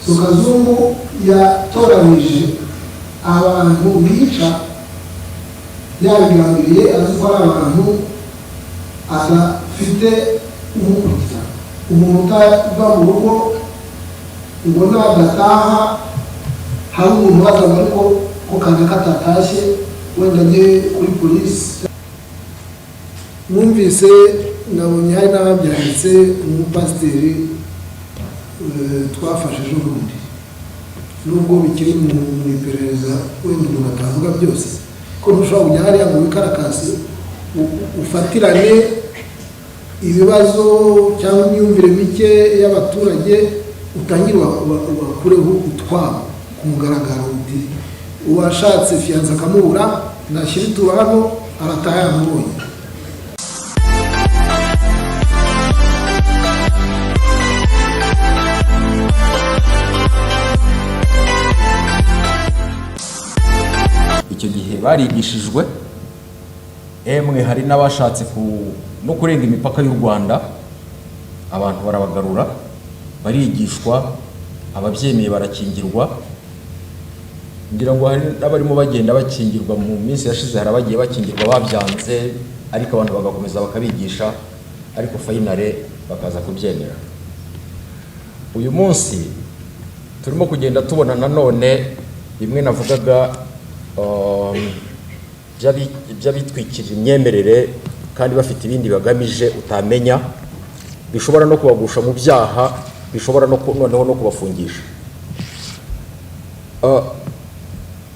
So Kazungu yatoranije abantu bica yabigambiriye, azi ko ari abantu adafite umukurikira, umuntu utava mu rugo ngo nadataha hari umuntu wazaga, ariko ko kanaka atatashye, wenda ajye kuri polisi. Numvise, nabonye hari n'ababyanditse, umupasiteri twafashe ejo bundi, nubwo bikiri mu iperereza, wenda umuntu atavuga byose, ko ntushobora kujya hariya ngo wikarakase, ufatirane ibibazo cyangwa imyumvire mike y'abaturage, utangire ubakureho utwabo ku mugaragaro, uti uwashatse fiancée akamubura, nashyira ituro hano, arataha yamubonye. Icyo gihe barigishijwe, emwe hari n'abashatse no kurenga imipaka y'u Rwanda, abantu barabagarura, barigishwa, ababyemeye barakingirwa. Ngira ngo hari n'abarimo bagenda bakingirwa. Mu minsi yashize hari abagiye bakingirwa babyanze, ariko abantu bagakomeza bakabigisha, ariko finally bakaza kubyemera. Uyu munsi turimo kugenda tubona nanone bimwe navugaga by'abitwikirira imyemerere kandi bafite ibindi bagamije utamenya, bishobora no kubagusha mu byaha, bishobora noneho no kubafungisha.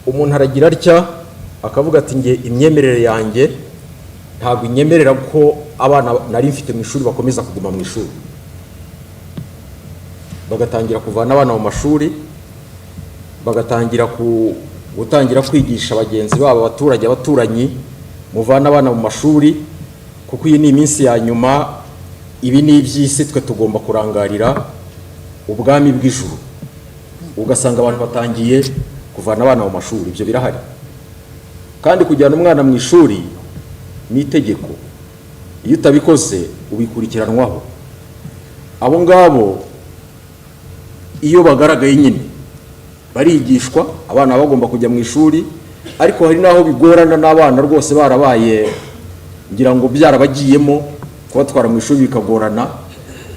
Umuntu aragira atya akavuga ati: "Nge imyemerere yanjye ntabwo inyemerera ko abana nari mfite mu ishuri bakomeza kuguma mu ishuri." Bagatangira kuvana abana mu mashuri, bagatangira gutangira kwigisha bagenzi babo, abaturage, abaturanyi: "Muvane abana mu mashuri kuko iyi ni iminsi ya nyuma, ibi ni iby'isi, twe tugomba kurangarira ubwami bw'ijuru." Ugasanga abantu batangiye kuvana abana mu mashuri. Ibyo birahari, kandi kujyana umwana mu ishuri ni itegeko, iyo utabikoze ubikurikiranwaho. Abo ngabo iyo bagaragaye nyine barigishwa, abana baba bagomba kujya mu ishuri, ariko hari n'aho bigorana n'abana rwose barabaye, ngira ngo byarabagiyemo, kubatwara mu ishuri bikagorana.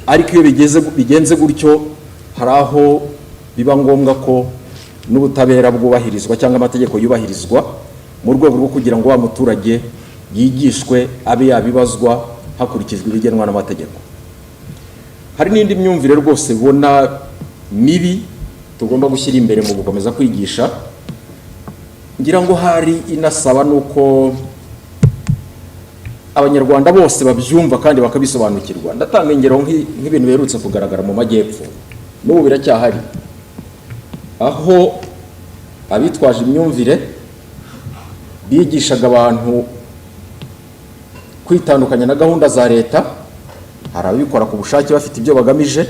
Ariko iyo bigenze gutyo, hari aho biba ngombwa ko n'ubutabera bwubahirizwa cyangwa amategeko yubahirizwa, mu rwego rwo kugira ngo wa muturage yigishwe, abe yabibazwa hakurikijwe ibigenwa n'amategeko. Hari n'indi myumvire rwose ubona mibi tugomba gushyira imbere mu gukomeza kwigisha. Ngira ngo hari inasaba nuko Abanyarwanda bose babyumva kandi bakabisobanukirwa. Ndatanga ingero nk'ibintu biherutse kugaragara mu majyepfo, n'ubu biracyahari, aho abitwaje imyumvire bigishaga abantu kwitandukanya na gahunda za leta. Hari ababikora ku bushake bafite ibyo bagamije,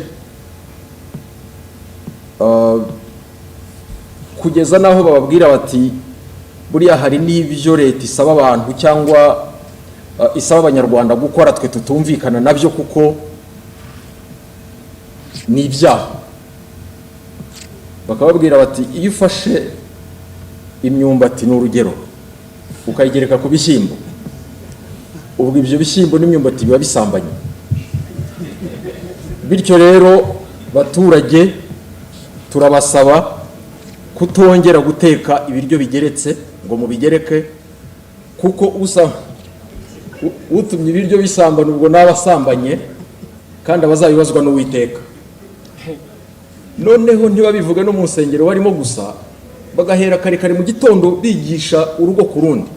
kugeza n'aho bababwira bati: "Buriya hari n'ibyo leta isaba abantu cyangwa isaba Abanyarwanda gukora, twe tutumvikana nabyo kuko ni ibyaha." Bakababwira bati: "Iyo ufashe imyumbati, ni urugero, ukayigereka ku bishyimbo, ubwo ibyo bishyimbo n'imyumbati biba bisambanye. Bityo rero baturage, turabasaba kutongera guteka ibiryo bigeretse ngo mubigereke, kuko utumye ibiryo bisambana ubwo n'aba asambanye, kandi abazabibazwa n'Uwiteka." Noneho ntibabivuge no mu nsengero barimo gusa, bagahera kare kare mu gitondo bigisha urugo ku rundi,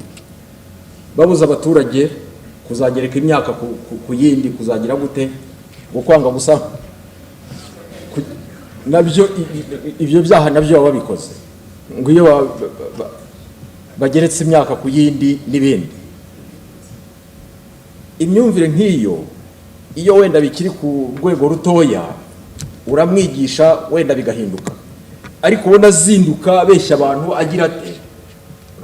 babuza abaturage kuzagereka imyaka ku yindi, kuzagira gute, ngo kwanga gusa nabyo ibyo byaha nabyo baba babikoze, ngo iyo bageretse imyaka ku yindi n'ibindi. Imyumvire nk'iyo, iyo wenda bikiri ku rwego rutoya, uramwigisha wenda bigahinduka, ariko ubona azinduka abeshya abantu agira ate,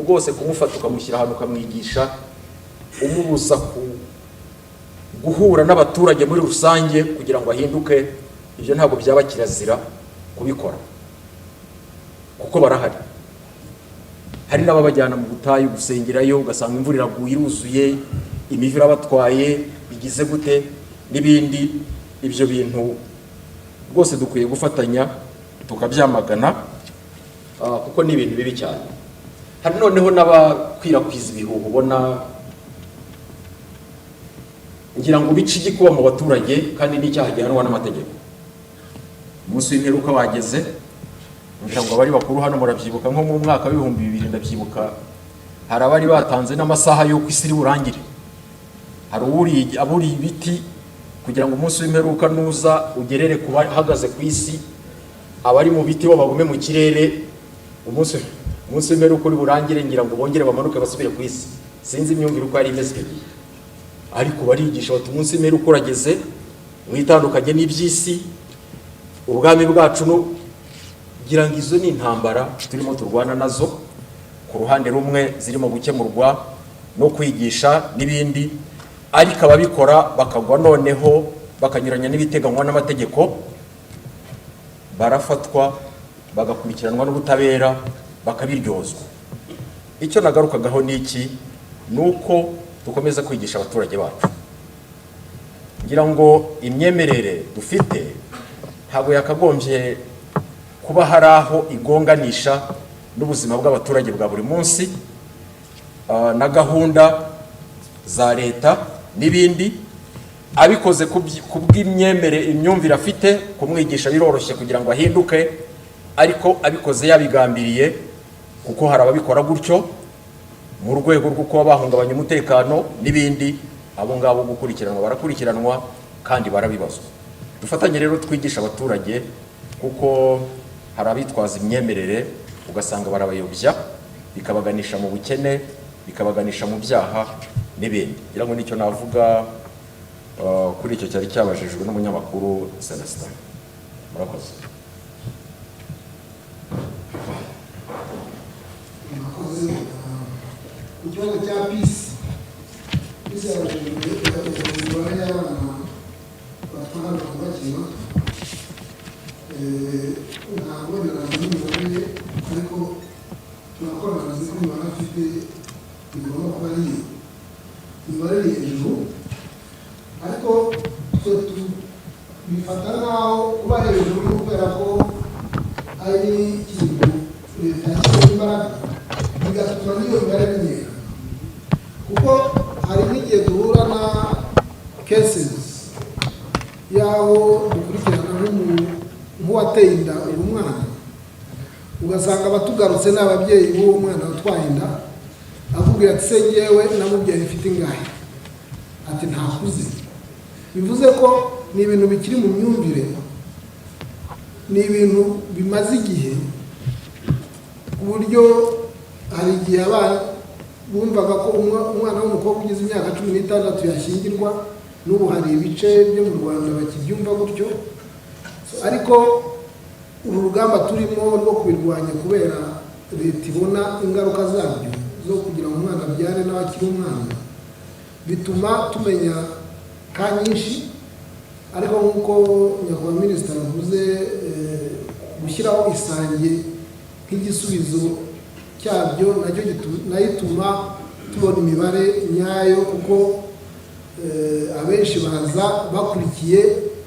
rwose kumufata ukamushyira ahantu ukamwigisha, umubuza ku guhura n'abaturage muri rusange kugira ngo ahinduke, ibyo ntabwo byaba kirazira kubikora. kuko barahari. Hari n'ababajyana mu butayu gusengerayo, ugasanga imvura iraguye, iruzuye, imivu irabatwaye, bigize gute n'ibindi. Ibyo bintu rwose dukwiye gufatanya tukabyamagana, kuko ni ibintu bibi cyane. Hari noneho n'abakwirakwiza ibihuha, ubona ngira ngo bice igikuba mu baturage, kandi n'icyaha gihanwa n'amategeko. Umunsi w'imperuka wageze. Ngira ngo abari bakuru hano murabyibuka, nko mu mwaka w'2000, ndabyibuka, hari abari batanze n'amasaha y'uko isi iri burangire. Hari uwuriye, aburiye ibiti kugira ngo umunsi w'imperuka nuza ugerere ku bahagaze ku isi, abari mu biti bo bagume mu kirere. Umunsi w'imperuka uri burangire, ngira ngo bongere bamanuke basubire ku isi. Sinzi imyumvire uko yari imeze icyo gihe, ariko barigisha bati: "Umunsi w'imperuka urageze, mwitandukanye n'iby'isi, ubwami bwacu." No ngira ngo izo ni intambara turimo turwana nazo. Ku ruhande rumwe zirimo gukemurwa no kwigisha n'ibindi, ariko ababikora bakagwa noneho bakanyuranya n'ibiteganywa n'amategeko, barafatwa, bagakurikiranwa n'ubutabera, bakabiryozwa. Icyo nagarukagaho ni iki? Ni uko dukomeza kwigisha abaturage bacu. Ngira ngo imyemerere dufite ntabwo yakagombye kuba hari aho igonganisha n'ubuzima bw'abaturage bwa buri munsi, na gahunda za leta n'ibindi. Abikoze ku bw'imyemere, imyumvire afite, kumwigisha biroroshye kugira ngo ahinduke, ariko abikoze yabigambiriye, kuko hari ababikora gutyo mu rwego rwo kuba bahungabanya umutekano n'ibindi, abo ngabo gukurikiranwa barakurikiranwa kandi barabibazwa. Dufatanye rero twigisha abaturage, kuko hari abitwaza imyemerere, ugasanga barabayobya, bikabaganisha mu bukene, bikabaganisha mu byaha n'ibindi. Ngira ngo nicyo navuga kuri icyo cyari cyabajijwe n'umunyamakuru Celestin. Murakoze. Murakoze. Ku kibazo cya Peace, Peace yabajijwe imibare y'abana batwara abantu bakiri bato. Ntabwo wenda namenye imibare, ariko turakorana, nzi ko imibare afite igomba kuba ari iyo imibare iri hejuru, ariko twe tubifata nk'aho kuba hejuru ni ukubera ko ari ikintu leta yashyizemo imbaraga, bigatuma n'iyo mibare imenyekana, kuko hari n'igihe duhura na cases y'aho dukurikirana nk'uwateye inda uyu mwana, ugasanga abatugarutse ni ababyeyi b'uwo mwana watwaye inda, akubwira ati: "Se ngewe namubyaye mfite ingahe?" Ati: "Ntakuze." Bivuze ko ni ibintu bikiri mu myumvire, ni ibintu bimaze igihe, ku buryo hari igihe abana bumvaga ko umwana w'umukobwa ugize imyaka 16 yashyingirwa. N'ubu hari ibice byo mu Rwanda bakibyumva gutyo. So, ariko uru rugamba turimo rwo kubirwanya, kubera leta ibona ingaruka zabyo zo kugira ngo umwana abyare nawe akiri umwana, bituma tumenya ka nyinshi. Ariko nk'uko nyakubahwa minisitiri avuze, gushyiraho Isange nk'igisubizo cyabyo nacyo nayo ituma tubona imibare nyayo, kuko abenshi baza bakurikiye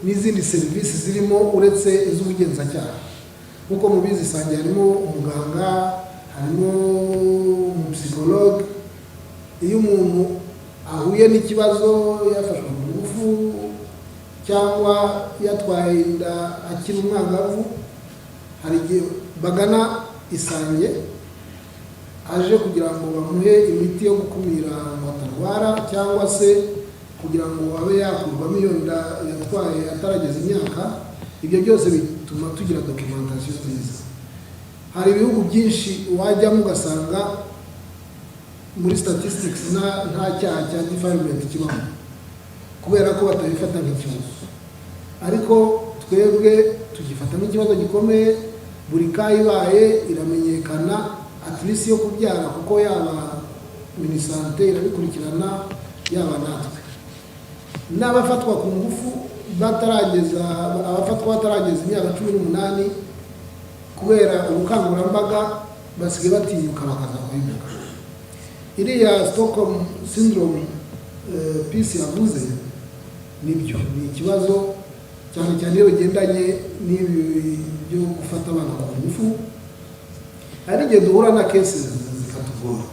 n'izindi serivisi zirimo uretse iz'ubugenzacyaha. Nk'uko mubizi, Isange harimo umuganga, harimo umupsychologue. Iyo umuntu ahuye n'ikibazo, yafashwe ku ngufu cyangwa yatwaye inda akiri umwangavu, hari igihe bagana Isange aje kugira ngo bamuhe imiti yo gukumira ngo atarwara, cyangwa se kugira ngo abe yakurwamo iyo nda yatwaye atarageza imyaka. Ibyo byose bituma tugira documentation nziza. Hari ibihugu byinshi wajyamo ugasanga muri statistics nta cyaha cya defilement kibamo, kubera ko batabifata nk'ikibazo, ariko twebwe tugifata nk'ikibazo gikomeye. Buri cas ibaye iramenyekana, at least yo kubyara, kuko yaba MINISANTE irabikurikirana, yaba natwe. N'abafatwa ku ngufu batarageza, abafatwa batarageza imyaka 18. Kubera ubukangurambaga basigaye batinyuka bakaza kubivuga. Iriya Stockholm syndrome Peace yavuze, nibyo, ni ikibazo, cyane cyane iyo bigendanye n'ibi byo gufata abana ku ngufu. Hari igihe duhura na case zikatugora,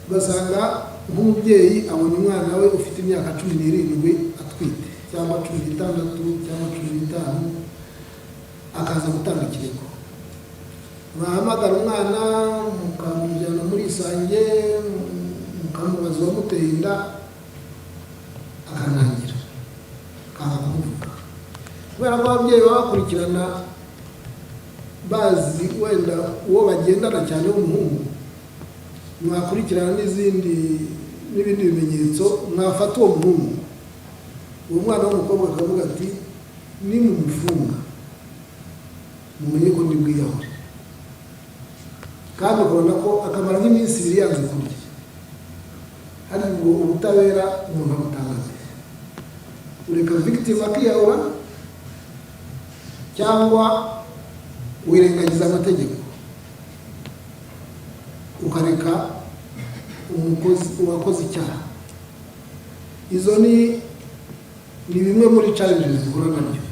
ugasanga nk'umubyeyi abonye umwana we ufite imyaka 17 atwite, cyangwa 16, cyangwa 15, akaza gutanga ikirego. Mwahamagara umwana, mukamujyana muri Isange, mukamubaza uwamuteye inda, akanangira, akanga kumuvuga, kubera ko ababyeyi baba bakurikirana bazi wenda uwo bagendana cyane w'umuhungu. Mwakurikirana n'izindi n'ibindi bimenyetso, mwafata uwo muhungu, uwo mwana w'umukobwa akavuga ati: "Nimumufunga mumenye ko ndi bwiyahure." Kandi ukabona ko akamara nk'iminsi 2 yanze kurya. Hari ubwo ubutabera umuntu abutangaza, ureka victim akiyahura, cyangwa wirengagiza amategeko ukareka umukozi uwakoze icyaha? Izo ni bimwe muri challenges duhura nabyo.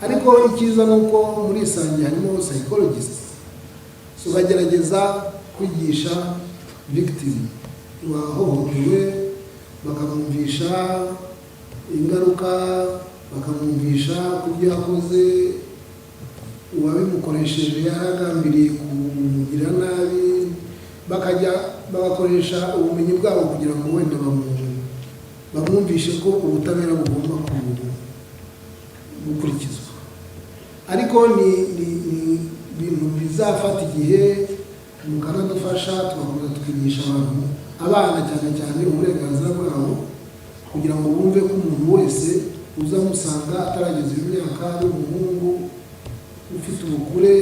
Ariko icyiza ni uko muri Isange harimo psychologist, so bagerageza kwigisha victim wahohotewe, bakamwumvisha ingaruka, bakamwumvisha ku byo yakoze uwabimukoresheje yaragambiriye kumugirira nabi, bakajya bagakoresha ubumenyi bwabo kugira ngo wenda bamwumvishe ko ubutabera bugomba gukurikizwa. Ariko ni ibintu bizafata igihe, mukanadufasha, tugakomeza tukigisha abantu, abana cyane cyane, uburenganzira bwabo, kugira ngo bumve ko umuntu wese uza amusanga atarageza iyo myaka, ari umuhungu ufite ubukure,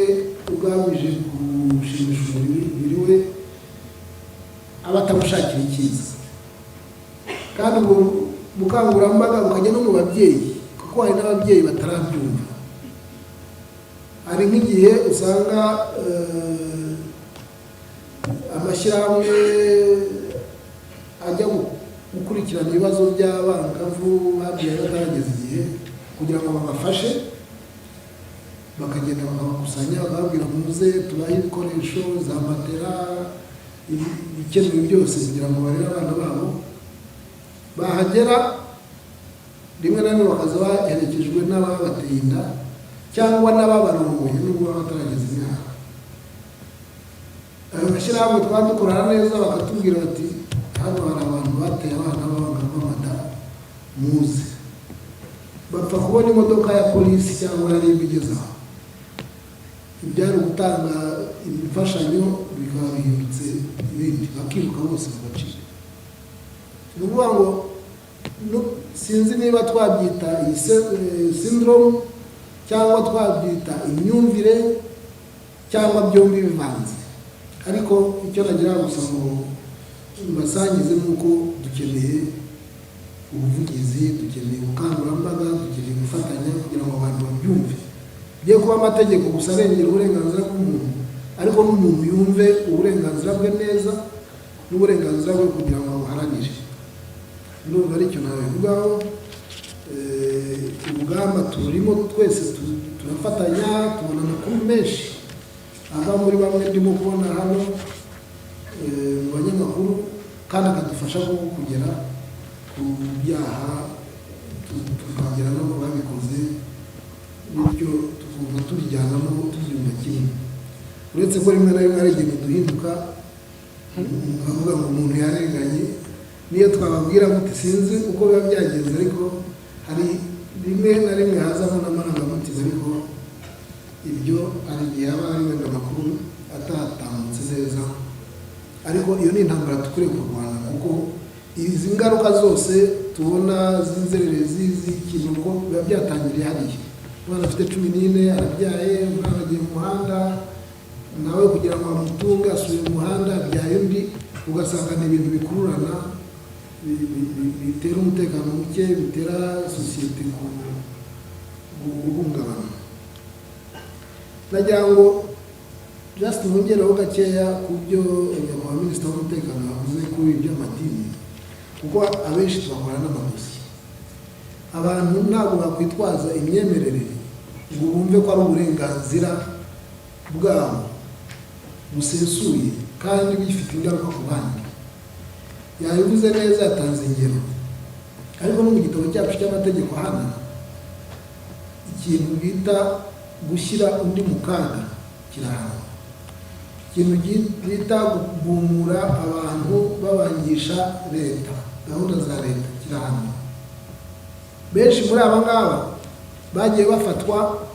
ugamije gushimisha umubiri we, aba atamushakira icyiza. Kandi ubwo bukangurambaga bukajya no mu babyeyi, kuko hari n'ababyeyi batarabyumva. Hari nk'igihe usanga amashyirahamwe ajya gukurikirana ibibazo by'abangavu babyaye batarageza igihe, kugira ngo babafashe, bakagenda bakabakusanya, bakababwira: "Muze tubahe ibikoresho, za matera, ibikenewe byose kugira ngo barere abana babo." Bahagera, rimwe na rimwe bakaza baherekejwe n'ababateye inda cyangwa n'ababarongoye, nubwo baba batarageza imyaka. Ayo mashyirahamwe twaba dukorana neza, bakatubwira bati: "Hano hari abantu bateye abana b'abangavu amada, muze." Bapfa kubona imodoka ya polisi cyangwa ya RIB igeze aho, ibyari gutanga imfashanyo bikaba bihindutse ibindi, bakiruka bose bagacika. Ni ukuvuga ngo sinzi niba twabyita iyi syndrome, cyangwa twabyita imyumvire, cyangwa byombi bivanze. Ariko icyo nagira gusa ngo mbasangize ni uko dukeneye ubuvugizi, dukeneye ubukangurambaga, dukeneye gufatanya kugira ngo abantu babyumve. Bigiye kuba amategeko gusa arengera uburenganzira bw'umuntu, ariko n'umuntu yumve uburenganzira bwe neza n'uburenganzira bwe kugira ngo abuharanire. Ndumva aricyo nabivugaho. Urugamba turimo twese, turafatanya, tubona amakuru menshi ava muri bamwe ndimo kubona hano mu banyamakuru, kandi akadufasha koko kugera ku byaha, tukagera no ku babikoze, bityo tukumva tubijyanamo, tubyumva kimwe. Uretse ko rimwe na rimwe hari igihe duhinduka, mukavuga ngo umuntu yarenganye, niyo twababwira muti sinzi uko biba byagenze, ariko hari rimwe na rimwe hazamo n'amarangamutima. Ariko ibyo hari igihe haba hari wenda amakuru atatambutse neza. Ariko iyo ni intambara dukwiriye kurwana, kuko izi ngaruka zose tubona z'inzererezi, z'ikintu, ko biba byatangiriye hariya. Umwana afite 14 arabyaye, umwana agiye mu muhanda, nawe kugira ngo bamutunge asubiye mu muhanda, abyaye undi, ugasanga ni ibintu bikururana, bitera umutekano muke, bitera sosiyete guhungabana. Nagira ngo just mwongereho gakeya ku byo nyakubahwa Minisitiri w'Umutekano yavuze kuri ibi by'amadini, kuko abenshi tubakora n'amadosiye. Abantu ntabwo bakwitwaza imyemerere ngo bumve ko ari uburenganzira bwabo busesuye kandi bifite ingaruka ku bandi. Yabivuze neza, yatanze ingero, ariko no mu gitabo cyacu cy'amategeko hano, ikintu bita gushyira undi mu kaga kirahanwa, ikintu bita kugumura abantu babangisha leta, gahunda za leta, kirahanwa. Benshi muri aba ngaba bagiye bafatwa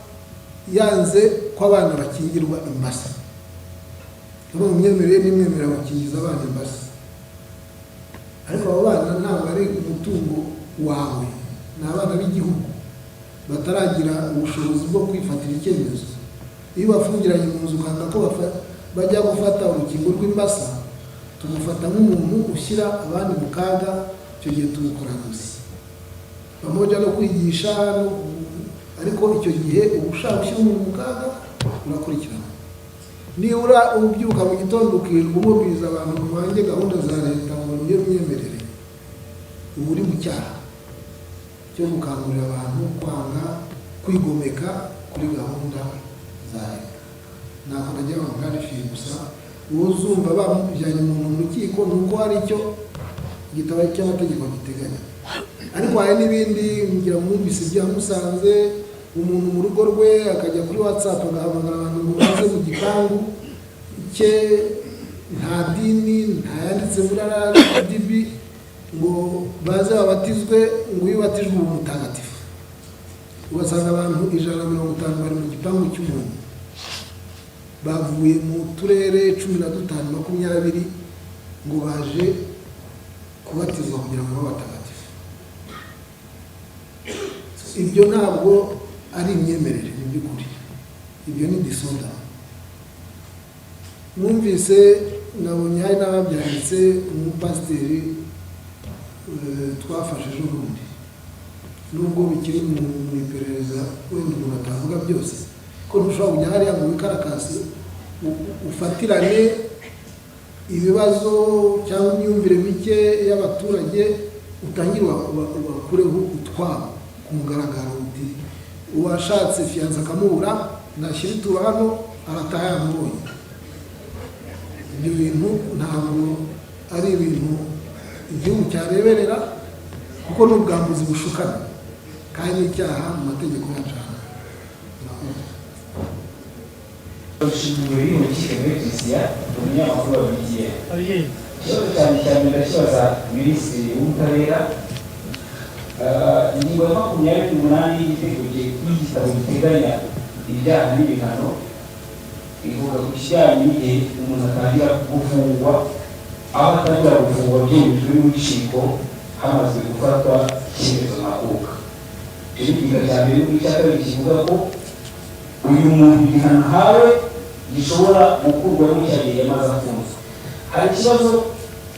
yanze ko abana bakingirwa imbasa. Mu myemerere n'imwemerera gukingiza abana imbasa, ariko abo bana ntabwo ari umutungo wawe, ni abana b'igihugu bataragira ubushobozi bwo kwifatira icyemezo. Iyo bafungiranye mu nzu ukanga ko bajya gufata urukingo rw'imbasa, tumufata nk'umuntu ushyira abandi mu kaga. Icyo gihe tumukora gusa pamoja no kwigisha ariko icyo gihe uba ushaka gushyira umuntu mu kaga, urakurikirana. Nibura ubyuka mu gitondo ukirirwa umubwiriza abantu ngo bange gahunda za leta ngo niyo myemerere, uba uri mu cyaha cyo gukangurira abantu kwanga, kwigomeka kuri gahunda za leta. Ntabwo nagira ngo nkwarifiye gusa. Uzumva bamujyanye umuntu mu rukiko ni uko hari icyo igitabo cy'amategeko giteganya, ariko hari n'ibindi. Ngira mwumvise ibya Musanze, umuntu mu rugo rwe akajya kuri WhatsApp agahamagara abantu ngo baze mu gipangu cye, nta dini, nta yanditse muri RDB, ngo baze babatizwe, ngo iyo ubatijwe uba umutagatifu. Ugasanga abantu 150 bari mu gipangu cy'umuntu, bavuye mu turere 15, 20, ngo baje kubatizwa kugira ngo babe abatagatifu. Ibyo ntabwo ari imyemerere mu by'ukuri, ibyo ni disorder. Mwumvise, nabonye hari n'ababyanditse, umupasiteri twafashe ejo bundi, nubwo bikiri mu iperereza, wenda umuntu atavuga byose, ko ntushobora kujya hariya ngo wikarakasi ufatirane ibibazo cyangwa imyumvire mike y'abaturage, utangire ubakureho utwabo ku mugaragaro, uti uwashatse fiancé akamubura nashyira ituro hano arataha yamubonye. Ibyo bintu ntabwo ari ibintu igihugu cyareberera, kuko ni ubwambuzi bushukana kandi n'icyaha mu mategeko yacu hano. Murakoze. Nshimiye Urukiko Christian, umunyamakuru wa BTN. Ikibazo cyane cyane ndakibaza Minisitiri w'Ubutabera. Ingingo ya 28 y'igitegeko y'igitabo giteganya ibyaha n'ibihano ivuga ku kijyanye n'igihe umuntu atangira gufungwa, aho atangira gufungwa byemejwe n'urukiko hamaze gufatwa icyemezo ntakuka. Icyo ni igika cya mbere. N'icya kabiri kivuga ko uyu muntu igihano ahawe gishobora gukurwamo icya gihe yamaze afunzwe. Hari ikibazo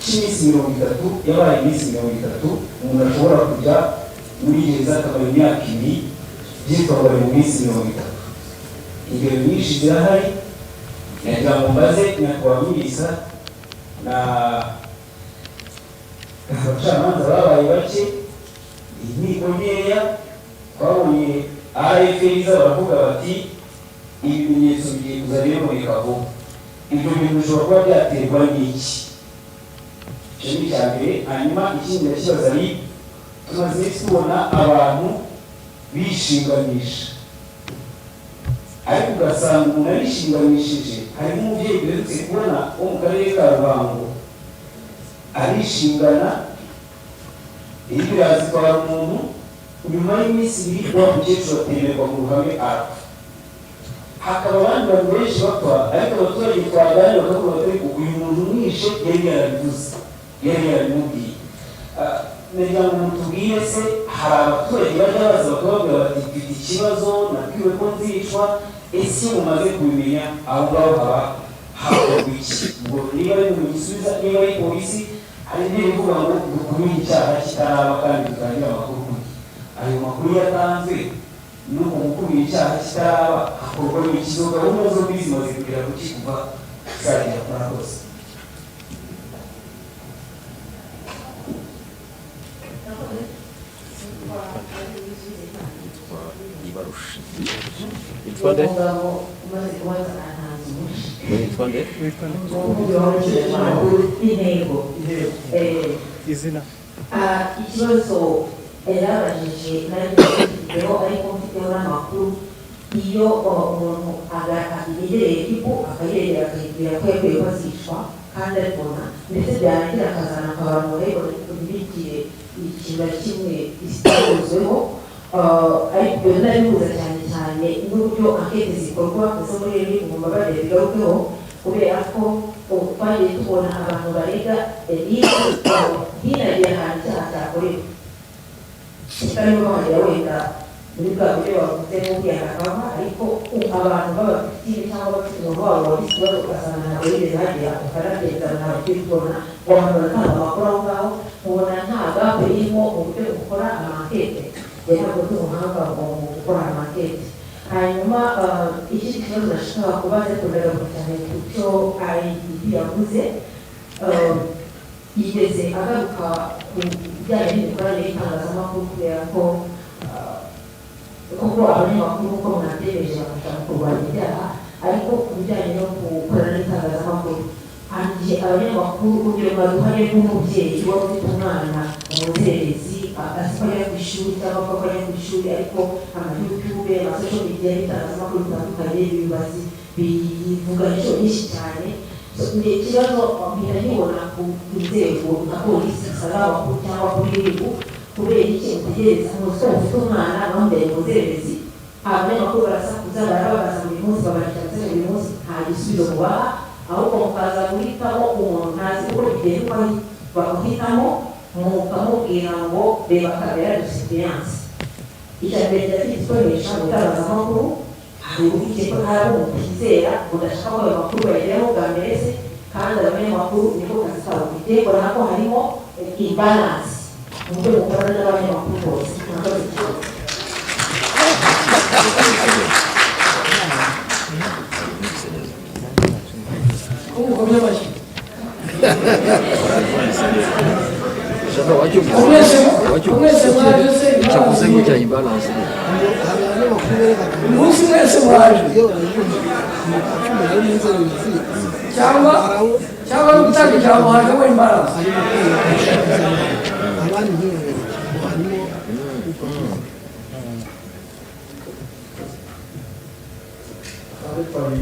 cy'iminsi 30, yabaye iminsi 30, umuntu ashobora kujya muri gereza akamara imyaka 2, byitwa ngo ari mu minsi 30. Ingero nyinshi zirahari. Nagira ngo mbaze nyakubahwa minisita, na abacamanza babaye bake, inkiko nkeya, twabonye RFA baravuga bati ibimenyetso bigiye kuzajya biboneka vuba. Ibyo bintu bishobora kuba byaterwa n'iki? Icyo ni icya mbere. Hanyuma ikindi ndakibaza ni tumaze iminsi tubona abantu bishinganisha, ariko ugasanga umuntu arishinganishije. Harimo umubyeyi duherutse kubona wo mu karere ka Ruhango, arishingana, iriya zitwara umuntu, nyuma y'iminsi 2 wa mukecuru atemerwa mu ruhame arapfa. Hakaba abandi bantu benshi bapfa, ariko abaturage twaganira bakavuga bati ariko uyu muntu mwishe yari yarabivuze, yari yarabimubwiye. Nagira ngo mutubwire se hari abaturage bajya baza bakababwira bati mfite ikibazo, nabwiwe ko nzicwa? Ese iyo mumaze kubimenya aho ngaho haba hakorwa iki? Ubwo niba ari mu gisubiza, niba ari polisi, hari intebe ivuga ngo dukumire icyaha kitaraba kandi dutangire amakuru ku gihe. Ayo makuru yatanzwe Nuko gukumira icyaha kitaraba hakorwa izo gahunda zombi zimaze kugera ku kuva zagera? Murakoze. Ibarusha. Witwa nde? Umugabo umaze kubaza ahantu. Witwa nde? Intego. Izina? Ikibazo yarabajije nanjye mfiteho, ariko mfiteho n'amakuru. Iyo umuntu yegereye RIB, akayiregera, akayibwira ko yaguye, ko azicwa kandi abibona, ndetse byarangira akazana abantu barayibona ariko ntibigire ikintu na kimwe itakozweho, ariko ibyo ndabihuza cyane cyane n'uburyo ankete zikorwa zo muri RIB. Mu mbabarire bigarukeho, kubera ko ubu twagiye tubona abantu barega RIB ntinagire ahantu icyaha cyakorewe, kitarimo bahagera, wenda muri bwa buryo bavuze nk'ubwihanagama, ariko abantu b'abafitire cyangwa bafite umuntu wabo wagize ikibazo, ugasanga ntabwo yigeze hagera, ukanagenda ntabwo turi kubona ngo abantu baratanga amakuru aho ngaho. Mubona nta gap irimo mu buryo bukora amankete? Njye ntabwo ndi umuhanga mu gukora amankete. Hanyuma ikindi kibazo nashakaga kubaza, ariko ndagaruka cyane ku cyo IGP yavuze, yigeze agaruka ku bijyanye n'imikoranire y'itangazamakuru, kubera ko koko abanyamakuru, nk'uko mwabyemeje, bafasha mu kurwanya ibyaha, ariko ku bijyanye no gukorana n'itangazamakuru, hari igihe abanyamakuru, urugero baduhaye nk'umubyeyi waba ufite umwana umuzerezi, azi ko ajya ku ishuri cyangwa ko ajya ku ishuri, ariko ama YouTube, ama social media n'itangazamakuru bitandukanye bibazi bivuga inshuro nyinshi cyane. Ni ikibazo mpita nkibona ku nzego nka polisi zisaba amakuru cyangwa kuri RIB. Kubera iki mutegereza muzi ko mufite umwana bamubyaye muzererezi, abanyamakuru barasakuza, barababaza buri munsi, babandikira buri munsi, nta gisubizo mubaha, ahubwo mukaza guhitamo umuntu ntazi uko bigenda, uko bamuhitamo, mukamubwira ngo reba caméra de surveillance? Icya mbere kirafite igikoresha mu itangazamakuru, hari uburyo ko hari abo mutizera, mudashaka ko ayo makuru bayageraho bwa mbere se, kandi abanyamakuru niko kazi kabo. Mbona ko harimo imbalance mu buryo bukorana n'abanyamakuru bose. Murakoze cyane. Ko mukomye amashyi? Wacyumvise? Mwese. Wacyumvise? Mwese mwaje se? Cyavuze gutya imbalance. Hari abanyamakuru bereka umunsi mwese mwaje cyangwa no gutanga ijambo hajemo imbalance. Abandi ntibabereke harimo. Ariko hari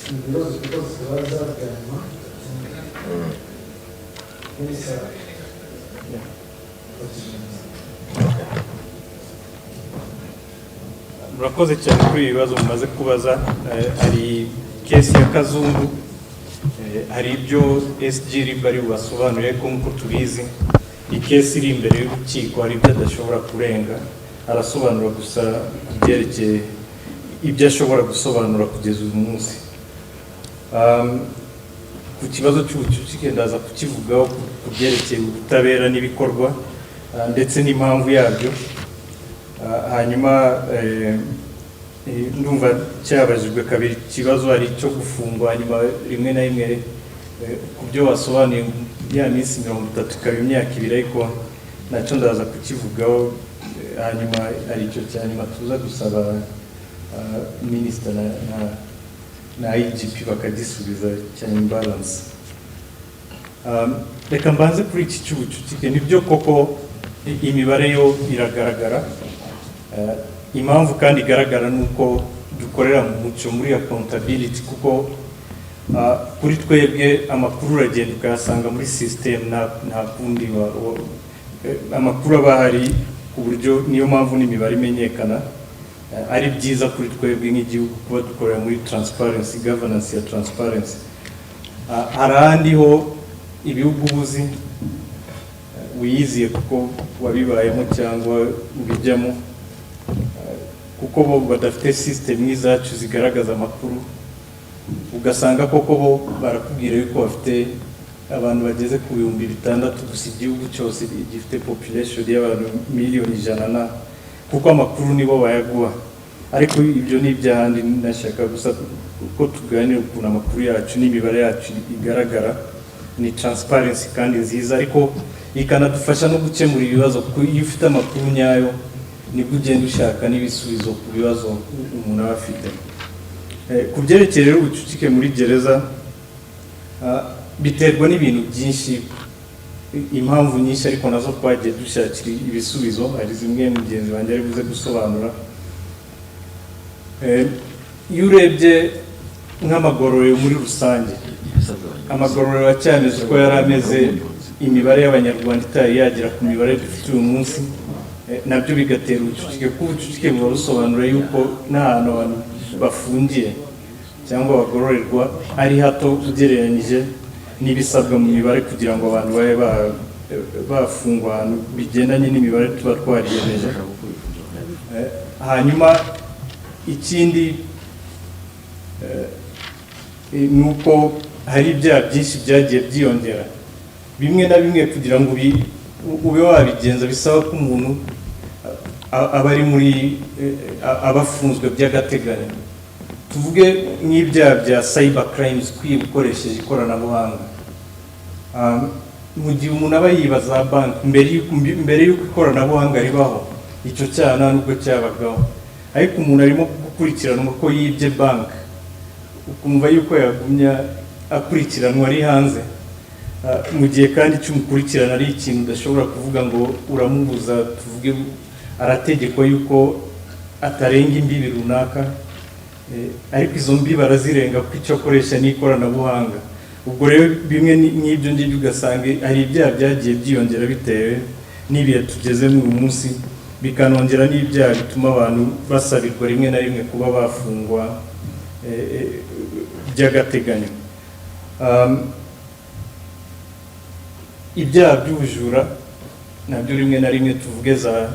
ibibazo tubaza bya nyuma. Minisita. Murakoze cyane kuri ibi bibazo mumaze kubaza. Hari case ya Kazungu, hari ibyo SG RIB ari bubasobanurire, ko nk'uko tubizi i case iri imbere y'urukiko, hari ibyo adashobora kurenga, arasobanura gusa ku byerekeye ibyo ashobora gusobanura kugeza uyu munsi. Ku kibazo cy'ubucucike ndaza kukivugaho ku byerekeye ubutabera n'ibikorwa, ndetse n'impamvu yabyo. Hanyuma ndumva cyabajijwe kabiri ikibazo, hari icyo gufungwa, hanyuma rimwe na rimwe ku byo wasobanuye ya minsi 30 ikaba imyaka 2, ariko nacyo ndaza kukivugaho. Hanyuma hari icyo cya nyuma tuza gusaba minisita na IGP bakagisubiza, cya imbalance. Reka mbanze kuri iki cy'ubucucike. Nibyo koko imibare yo iragaragara. Impamvu kandi igaragara ni uko dukorera mu mucyo muri accountability, kuko kuri twebwe amakuru uragenda ukayasanga muri system, nta kundi amakuru aba ahari, ku buryo niyo mpamvu n'imibare imenyekana. Ari byiza kuri twebwe nk'igihugu kuba dukorera muri transparency, governance ya transparency. Hari ahandi ho ibihugu uzi, wiyiziye kuko wabibayemo cyangwa ubijyamo, kuko bo badafite system nk'izacu zigaragaza amakuru, ugasanga koko bo barakubwira yuko bafite abantu bageze ku 6000 gusa, igihugu cyose gifite population y'abantu miliyoni 100 na, kuko amakuru nibo bayaguha. Ariko ibyo ni iby'ahandi. Nashaka gusa ko tuganira ukuntu amakuru yacu n'imibare yacu igaragara, ni transparency kandi nziza, ariko ikanadufasha no gukemura ibibazo, kuko iyo ufite amakuru nyayo nibwo ugenda ushaka n'ibisubizo ku bibazo umuntu aba afite. Ku byerekeye rero ubucucike muri gereza, biterwa n'ibintu byinshi, impamvu nyinshi, ariko nazo twagiye dushakira ibisubizo. Hari zimwe mugenzi wanjye ari buze gusobanura. Iyo urebye nk'amagororero muri rusange, amagororero acyameze uko yari ameze, imibare y'Abanyarwanda itari yagera ku mibare dufite uyu munsi, nabyo bigatera ubucucike, kuko ubucucike buba busobanura yuko n'ahantu abantu bafungiye cyangwa bagororerwa ari hato ugereranyije n'ibisabwa mu mibare kugira ngo abantu babe bafungwa ahantu bigendanye n'imibare tuba twariyemeje. Hanyuma ikindi ni uko hari ibyaha byinshi byagiye byiyongera. Bimwe na bimwe kugira ngo ube wabigenza bisaba ko umuntu aba ari muri aba afunzwe by'agateganyo. Tuvuge nk'ibyaha bya cyber crimes, kwiba ukoresheje ikoranabuhanga. Mu gihe umuntu aba yiba za banki, mbere y'uko ikoranabuhanga ribaho, icyo cyaha nta nubwo cyabagaho, ariko umuntu arimo gukurikiranwa ko yibye banki, ukumva yuko yagumya akurikiranwa ari hanze. Mu gihe kandi cy'umukurikirana ari ikintu udashobora kuvuga ngo uramubuza, tuvuge arategekwa yuko atarenga imbibi runaka, ariko izo mbibi arazirenga kuko icyo akoresha ni ikoranabuhanga. Ubwo rero bimwe nk'ibyo ngibyo, ugasanga hari ibyaha byagiye byiyongera bitewe n'ibihe tugezemo uyu munsi, bikanongera n'ibyaha bituma abantu basabirwa rimwe na rimwe kuba bafungwa by'agateganyo. Ibyaha by'ubujura nabyo rimwe na rimwe, tuvuge za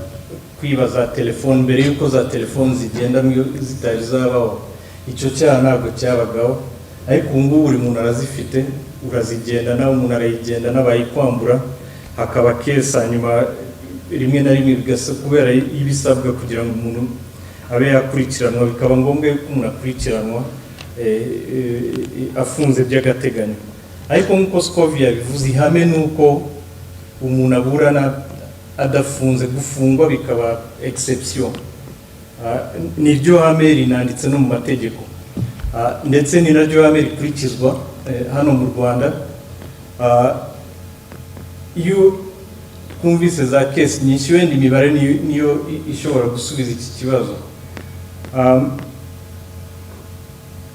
kwiba za telefone, mbere y'uko za telefone zigendanwa zitari zabaho, icyo cyaha ntabwo cyabagaho, ariko ubu ngubu buri muntu arazifite, urazigendana, umuntu arayigendana, bayikwambura hakaba case. Hanyuma rimwe na rimwe bigasa kubera ibisabwa kugira ngo umuntu abe yakurikiranwa, bikaba ngombwa yuko umuntu akurikiranwa afunze by'agateganyo. Ariko nk'uko Scovia yabivuze, ihame ni uko umuntu aburana adafunze, gufungwa bikaba exception. Niryo hame rinanditse no mu mategeko, ndetse ni naryo hame rikurikizwa hano mu Rwanda. Iyo twumvise za case nyinshi, wenda imibare niyo ishobora gusubiza iki kibazo.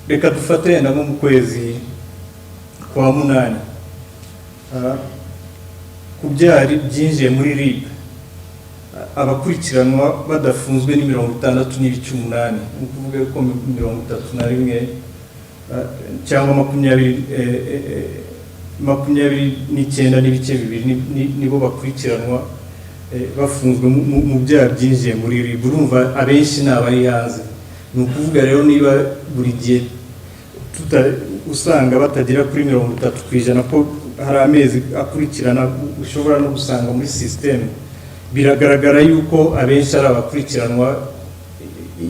Reka dufate wenda nko mu kwezi kwa munani, ku byaha byinjiye muri RIB, abakurikiranwa badafunzwe ni 60.8, ni ukuvuga ko 31 cyangwa 29.2 nibo bakurikiranwa bafunzwe mu byaha byinjiye muri RIB. Urumva abenshi ni abari hanze. Ni ukuvuga rero niba buri gihe usanga batagera kuri 30%, ko hari amezi akurikirana ushobora no gusanga muri système, biragaragara yuko abenshi ari abakurikiranwa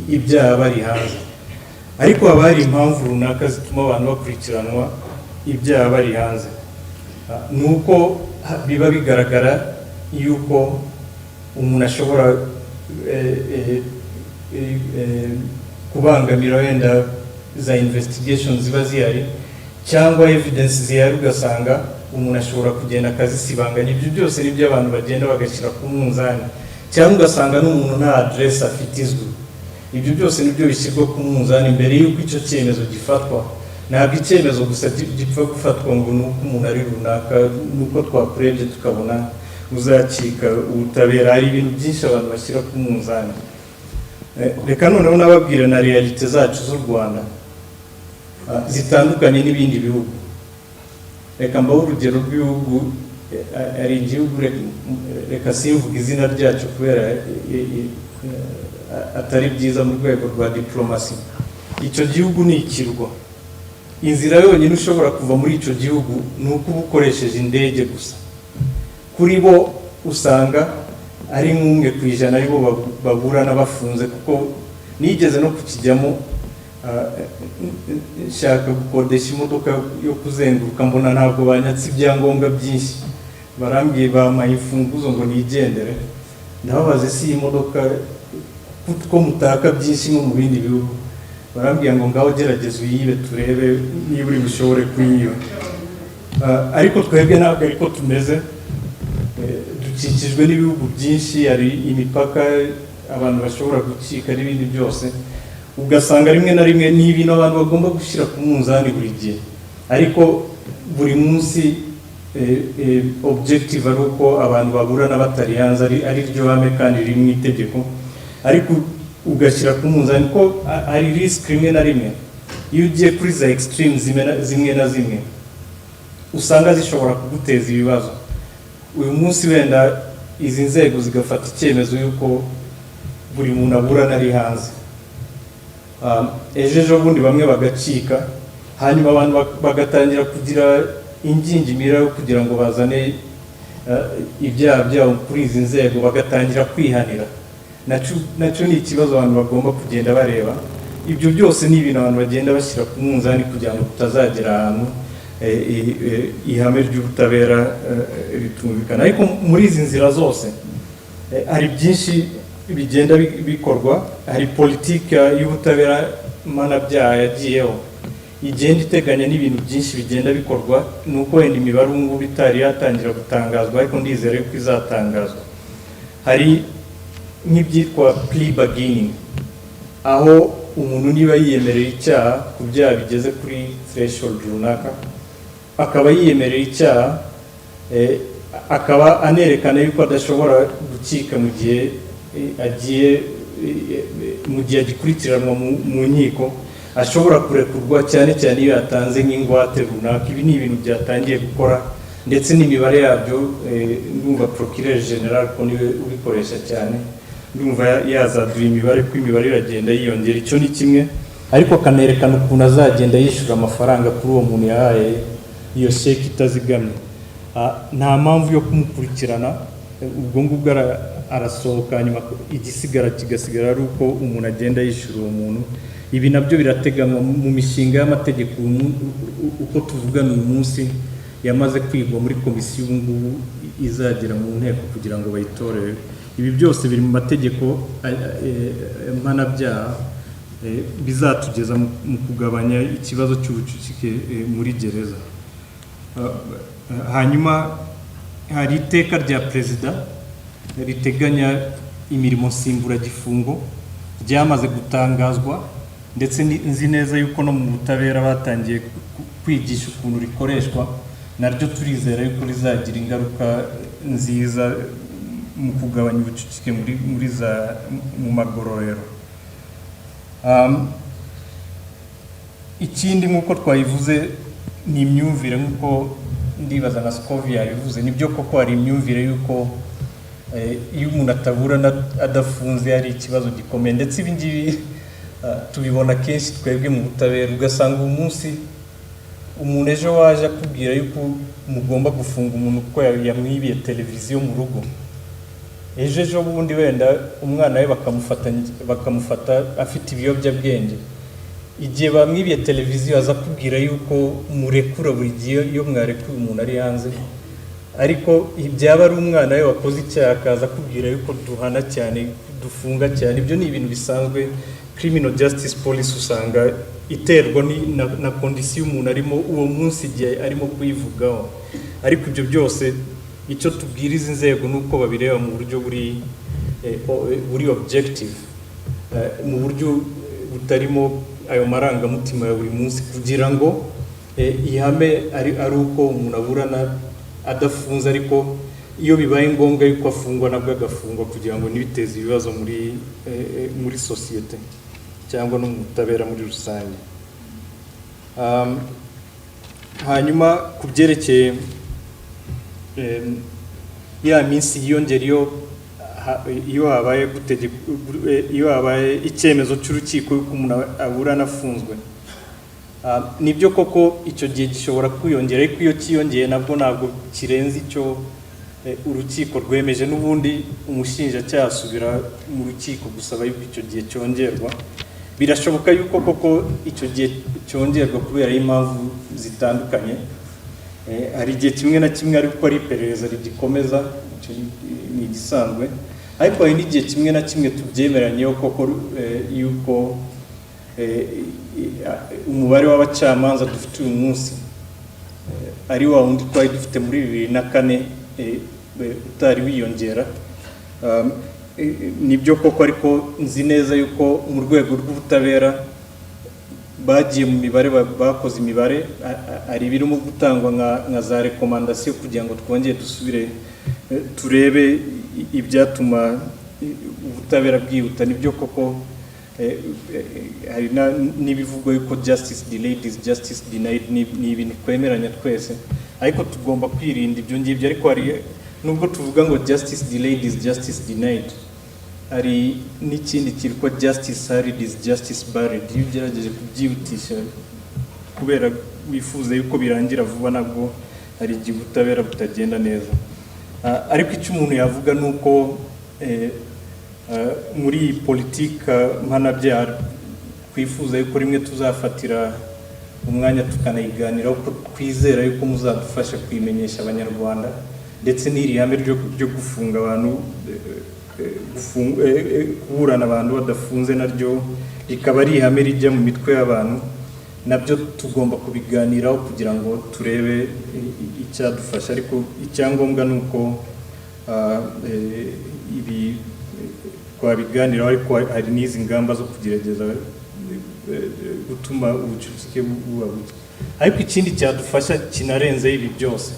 ibyaha bari hanze. Ariko haba hari impamvu runaka zituma abantu bakurikiranwa ibyaha bari hanze. Ni uko biba bigaragara yuko umuntu ashobora kubangamira wenda za investigation ziba zihari cyangwa evidence zihari, ugasanga umuntu ashobora kugenda akazisibanganya. Ibyo byose nibyo abantu bagenda bagashyira ku munzani, cyangwa ugasanga n'umuntu nta address afite izwi. Ibyo byose nibyo bishyirwa ku munzani mbere y'uko icyo cyemezo gifatwa. Ntabwo icyemezo gusa gipfa gufatwa ngo ni uko umuntu ari runaka, ni uko twakurebye tukabona uzacika ubutabera. Hari ibintu byinshi abantu bashyira ku munzani. Reka noneho nababwira na réalité zacu z'u Rwanda zitandukanye n'ibindi bihugu. Reka mbahe urugero rw'ibihugu. Hari igihugu, reka simvuga izina ryacyo kubera atari byiza mu rwego rwa diplomasi. Icyo gihugu ni ikirwa. Inzira yonyine ushobora kuva muri icyo gihugu ni uko uba ukoresheje indege gusa. Kuri bo usanga ari nk'umwe ku ijana aribo baburana bafunze, kuko Nigeze no kukijyamo, nshaka gukodesha imodoka yo kuzenguruka, mbona ntabwo banyatse ibyangombwa byinshi, barambwiye, bampaye imfunguzo ngo nigendere. Ndababaza: "Ese iyi modoka ko mutaka byinshi nko mu bindi bihugu?" Barambwira ngo: "Ngaho gerageza uyibe turebe niba uri bushobore kuyiba." Ariko twebwe ntabwo ariko tumeze. Dukikijwe n'ibihugu byinshi, hari imipaka abantu bashobora gucika n'ibindi byose, ugasanga rimwe na rimwe ni ibintu abantu bagomba gushyira ku munzani buri gihe, ariko buri munsi objective ari uko abantu baburana batari hanze, ari ryo hame kandi riri mu itegeko, ariko ugashyira ku munzani ko hari risk rimwe na rimwe iyo ugiye kuri za extreme zimwe na zimwe usanga zishobora kuguteza ibibazo. Uyu munsi wenda izi nzego zigafata icyemezo y'uko buri muntu aburana ari hanze, ejo ejo bundi bamwe bagacika, hanyuma abantu bagatangira kugira ingingimira yo kugira ngo bazane ibyaha byabo kuri izi nzego, bagatangira kwihanira. Nacyo ni ikibazo abantu bagomba kugenda bareba. Ibyo byose ni ibintu abantu bagenda bashyira ku munzani kugira ngo tutazagera ahantu ihame ry'ubutabera ritumvikana. Ariko muri izi nzira zose hari byinshi bigenda bikorwa. Hari politiki y'ubutabera mpanabyaha yagiyeho, igenda iteganya n'ibintu byinshi bigenda bikorwa. Ni uko wenda imibare ubu ngubu itari yatangira gutangazwa, ariko ndizera yuko izatangazwa. Hari nk'ibyitwa plea bargaining, aho umuntu niba yiyemereye icyaha ku byaha bigeze kuri threshold runaka, akaba yiyemereye icyaha, akaba anerekana yuko adashobora gukika mu gihe agiye mu gihe agikurikiranwa mu nkiko, ashobora kurekurwa, cyane cyane iyo yatanze nk'ingwate runaka. Ibi ni ibintu byatangiye gukora, ndetse n'imibare yabyo, ndumva procureur général ko niwe ubikoresha cyane, ndumva yazaduha imibare, ko imibare iragenda yiyongera. Icyo ni kimwe, ariko akanerekana ukuntu azagenda yishyura amafaranga kuri uwo muntu yahaye iyo sheki itazigamye. Nta mpamvu yo kumukurikirana. Ubwo ngubwo arasohoka, hanyuma igisigara kigasigara ari uko umuntu agenda yishyura uwo muntu. Ibi nabyo birateganywa mu mishinga y'amategeko uko tuvugana uyu munsi, yamaze kwigwa muri komisiyo, ubu ngubu izagera mu nteko kugira ngo bayitorere. Ibi byose biri mu mategeko mpanabyaha, bizatugeza mu kugabanya ikibazo cy'ubucucike muri gereza. Hanyuma hari iteka rya perezida riteganya imirimo nsimburagifungo ryamaze gutangazwa, ndetse nzi neza yuko no mu butabera batangiye kwigisha ukuntu rikoreshwa. Naryo turizera yuko rizagira ingaruka nziza mu kugabanya ubucucike muri za mu magororero. Ikindi nk'uko twabivuze ni imyumvire. Nk'uko ndibaza na Scovia yabivuze, nibyo koko hari imyumvire y'uko iyo umuntu ataburana adafunze hari ikibazo gikomeye. Ndetse ibi ngibi tubibona kenshi twebwe mu butabera, ugasanga uyu munsi umuntu ejo waje akubwira yuko mugomba gufunga umuntu kuko yamwibiye televiziyo mu rugo, ejo ejo bundi wenda umwana we bakamufata afite ibiyobyabwenge. Igihe bamwibiye televiziyo aza akubwira yuko murekura buri gihe iyo mwarekuye umuntu ari hanze, ariko byaba ari umwana we wakoze icyaha akaza akubwira yuko duhana cyane, dufunga cyane. Ibyo ni ibintu bisanzwe. Criminal justice policy usanga iterwa na condition umuntu arimo uwo munsi igihe arimo kuyivugaho. Ariko ibyo byose, icyo tubwira izi nzego ni uko babireba mu buryo buri objective, mu buryo butarimo ayo marangamutima ya buri munsi, kugira ngo ihame ari uko umuntu aburana adafunze, ariko iyo bibaye ngombwa yuko afungwa nabwo agafungwa, kugira ngo ntibiteze ibibazo muri sosiyete cyangwa no mu butabera muri rusange. Hanyuma ku byerekeye ya minsi yiyongera iyo habaye icyemezo cy'urukiko yuko umuntu aburana afunzwe, nibyo koko icyo gihe gishobora kwiyongera, ariko iyo cyiyongeye nabwo ntabwo kirenze icyo. Urukiko rwemeje n'ubundi umushinjacyaha asubira mu rukiko gusaba yuko icyo gihe cyongerwa. Birashoboka yuko koko icyo gihe cyongerwa kubera impamvu zitandukanye. Hari igihe kimwe na kimwe ariko ari iperereza rigikomeza, icyo ni igisanzwe, ariko hari n'igihe kimwe na kimwe tubyemeranyeho koko yuko umubare w'abacamanza dufite uyu munsi ari wa wundi twari dufite muri 2004, utari wiyongera. Nibyo koko, ariko nzi neza yuko mu rwego rw'ubutabera bagiye mu mibare, bakoze imibare, hari ibirimo gutangwa nka za recommandation kugira ngo twongere dusubire turebe ibyatuma ubutabera bwihuta. Nibyo koko, hari n'ibivugwa yuko justice delayed is justice denied. Ni ibintu twemeranya twese, ariko tugomba kwirinda ibyo ngibyo. Ariko hari nubwo tuvuga ngo justice delayed is justice denied, hari n'ikindi cyitwa justice hurried is justice buried. Iyo ugerageje kubyihutisha kubera wifuza yuko birangira vuba, nabwo hari igihe ubutabera butagenda neza. Ariko icyo umuntu yavuga ni uko muri iyi politika mpanabyaha twifuza yuko rimwe tuzafatira umwanya tukanayiganiraho, ko twizera yuko muzadufasha kuyimenyesha Abanyarwanda, ndetse n'iri hame ryo gufunga abantu, kuburana abantu badafunze, naryo rikaba ari ihame rijya mu mitwe y'abantu. Nabyo tugomba kubiganiraho kugira ngo turebe icyadufasha. Ariko icyangombwa ni uko ibi twabiganiraho, ariko hari n'izi ngamba zo kugerageza gutuma ubucucike buba buke. Ariko ikindi cyadufasha kinarenzeho ibi byose,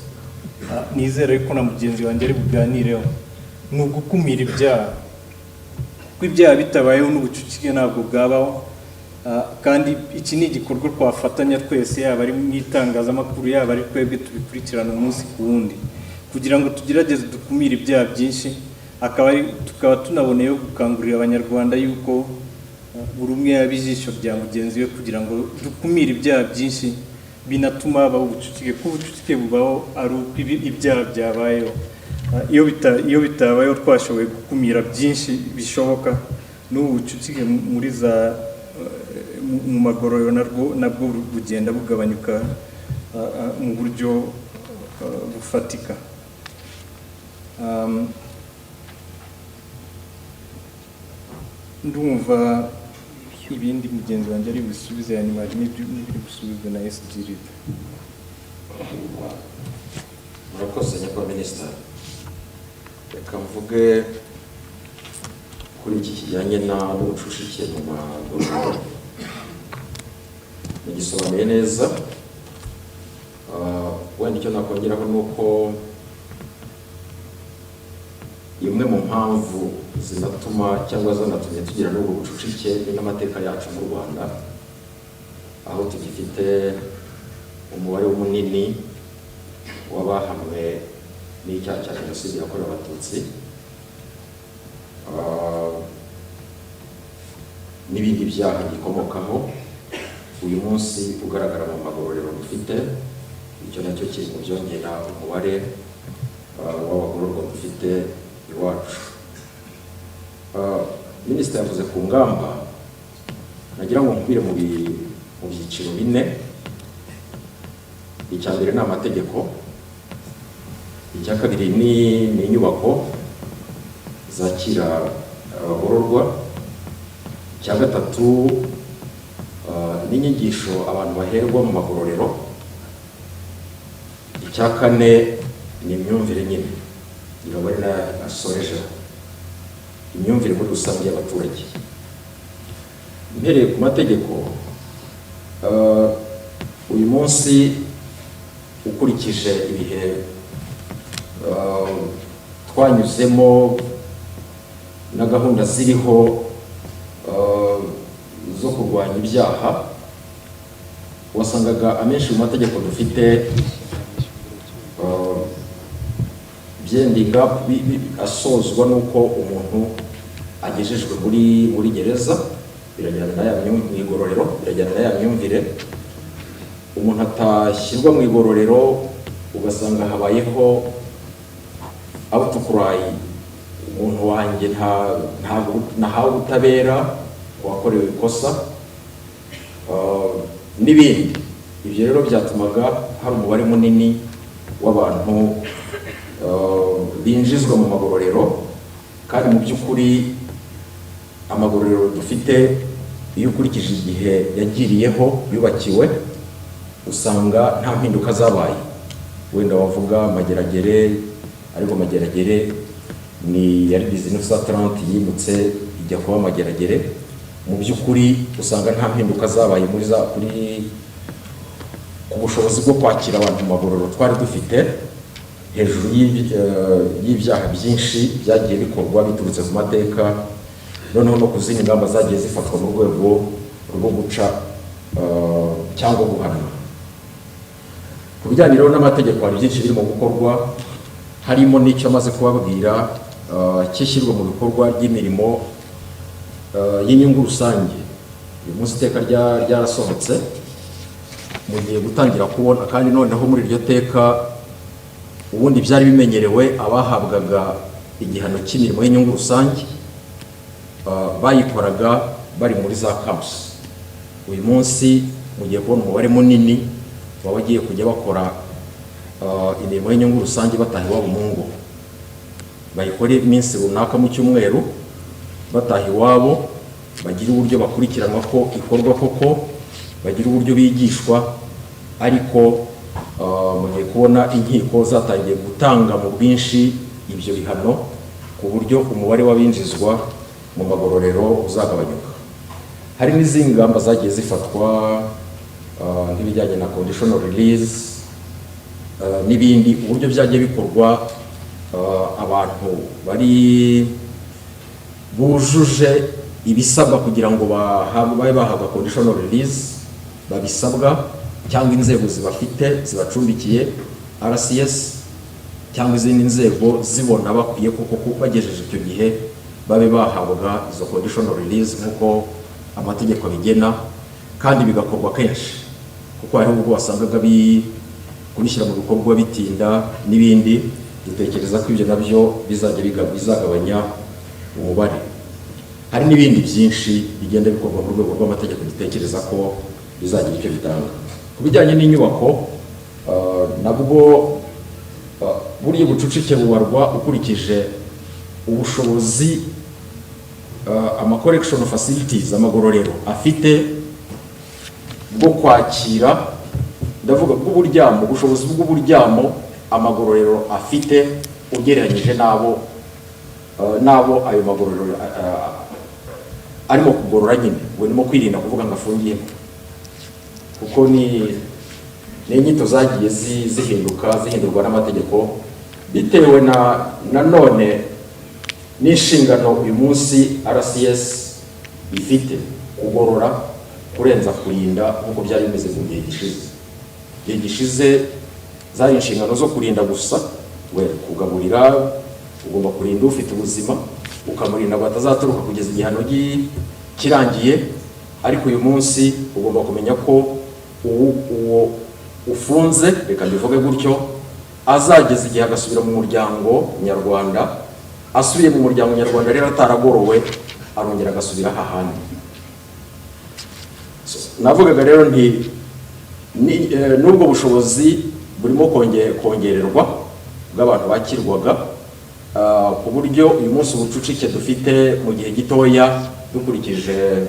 nizera yuko na mugenzi wanjye ari buganireho, ni ugukumira ibyaha, kuko ibyaha bitabayeho n'ubucucike ntabwo bwabaho. Kandi iki ni igikorwa twafatanya twese, yaba ari mu itangazamakuru, yaba ari twebwe tubikurikirana umunsi ku wundi, kugira ngo tugerageze dukumire ibyaha byinshi. Akaba tukaba tunaboneyeho gukangurira Abanyarwanda yuko buri umwe yaba ijisho rya mugenzi we, kugira ngo dukumire ibyaha byinshi binatuma habaho ubucucike, kuko ubucucike bubaho ari uko ibyaha byabayeho. Iyo bitabayeho twashoboye gukumira byinshi bishoboka, n'ubu bucucike muri za mu magororero nabwo bugenda bugabanyuka mu buryo bufatika. Ndumva ibindi mugenzi wanjye ari bisubize, hanyuma hari n'ibiri busubizwe na SG RIB. Murakoze, nyakubahwa minisita. Reka mvuge kuri iki kijyanye n'ubucucike mu magororero. Ntigisobanuye neza. Wenda icyo nakongeraho ni uko imwe mu mpamvu zinatuma cyangwa zanatumye tugira n'ubwo bucucike ni n'amateka yacu mu Rwanda, aho tugifite umubare munini w'abahamwe n'icyaha cya jenoside yakorewe Abatutsi n'ibindi byaha bikomokaho, uyu munsi ugaragara mu magororero dufite. Icyo nacyo kiri mu byongera umubare w'abagororwa dufite iwacu. Minisitiri yavuze ku ngamba, nagira ngo nkubire mu byiciro bine. Icya mbere ni amategeko, icya kabiri ni inyubako zakira abagororwa, icya gatatu ni inyigisho abantu baherwa mu magororero, icya kane ni imyumvire nyine, ngira ngo ari nayo asorejeho, imyumvire muri rusange y'abaturage. Mpereye ku mategeko, uyu munsi ukurikije ibihe twanyuzemo na gahunda ziriho zo kurwanya ibyaha, wasangaga amenshi mu mategeko dufite byendinga asozwa n'uko umuntu agejejwe muri gereza. Birajyana na ya mu igororero, birajyana na ya myumvire. Umuntu atashyirwa mu igororero, ugasanga habayeho Outcry, umuntu wanjye ntabwo nahawe ubutabera wakorewe ikosa, n'ibindi. Ibyo rero byatumaga hari umubare munini w'abantu binjizwa mu magororero. Kandi mu by'ukuri amagororero dufite, iyo ukurikije igihe yagiriyeho, yubakiwe, usanga nta mpinduka zabaye. Wenda wavuga Mageragere, ariko Mageragere ni yari 1930, yimutse ijya kuba Mageragere. Mu by'ukuri usanga nta mpinduka zabaye muri za kuri ku bushobozi bwo kwakira abantu mu magororero twari dufite, hejuru y'ibyaha byinshi byagiye bikorwa biturutse ku mateka, noneho no ku zindi ngamba zagiye zifatwa mu rwego rwo guca cyangwa guhana. Ku bijyanye rero n'amategeko, hari byinshi birimo gukorwa, harimo n'icyo amaze kubabwira cy'ishyirwa mu bikorwa ry'imirimo y'inyungu rusange. Uyu munsi iteka ryarasohotse, mugiye gutangira kubona. Kandi noneho muri iryo teka, ubundi byari bimenyerewe, abahabwaga igihano cy'imirimo y'inyungu rusange bayikoraga bari muri za camps. Uyu munsi mugiye kubona umubare munini w'abagiye kujya bakora imirimo y'inyungu rusange bataha iwabo mu ngo, bayikore iminsi runaka mu cyumweru bataha iwabo, bagira uburyo bakurikiranwa ko ikorwa koko, bagira uburyo bigishwa. Ariko mugiye kubona inkiko zatangiye gutanga mu bwinshi ibyo bihano, ku buryo umubare w'abinjizwa mu magororero uzagabanyuka. Hari n'izindi ngamba zagiye zifatwa, nk'ibijyanye na conditional release n'ibindi, uburyo byagiye bikorwa, abantu bari bujuje ibisabwa kugira ngo babe bahabwa conditional release babisabwa, cyangwa inzego zibafite zibacumbikiye, RCS cyangwa izindi nzego, zibona bakwiye koko ko bagejeje icyo gihe babe bahabwa izo conditional release nk'uko amategeko abigena, kandi bigakorwa kenshi, kuko hariho ubwo wasangaga kubishyira mu bikorwa bitinda n'ibindi. Dutekereza ko ibyo nabyo bizajya bizagabanya umubare. Hari n'ibindi byinshi bigenda bikorwa mu rwego rw'amategeko, dutekereza ko bizagira icyo bitanga. Ku bijyanye n'inyubako, nabwo buriya ubucucike bubarwa ukurikije ubushobozi ama correction facilities, amagororero afite bwo kwakira, ndavuga bw'uburyamo, ubushobozi bw'uburyamo amagororero afite ugereranyije n'abo ayo magororero arimo kugorora nyine. Ubwo ndimo kwirinda kuvuga ngo afungiyemo, kuko ni inyito zagiye zihinduka, zihindurwa n'amategeko, bitewe na nanone n'inshingano uyu munsi RCS ifite, kugorora kurenza kurinda nk'uko byari bimeze mu gihe gishize. Igihe gishize zari inshingano zo kurinda gusa, we kugaburira, ugomba kurinda ufite ubuzima, ukamurinda ngo atazaturuka kugeza igihano kirangiye. Ariko uyu munsi ugomba kumenya ko uwo ufunze, reka mbivuge gutyo, azageza igihe agasubira mu muryango nyarwanda. Asubiye mu muryango nyarwanda rero ataragorowe, arongera agasubira hahandi. So, navugaga rero nti n'ubwo bushobozi burimo kongererwa bw'abantu bakirwaga, ku buryo uyu munsi ubucucike dufite mu gihe gitoya, dukurikije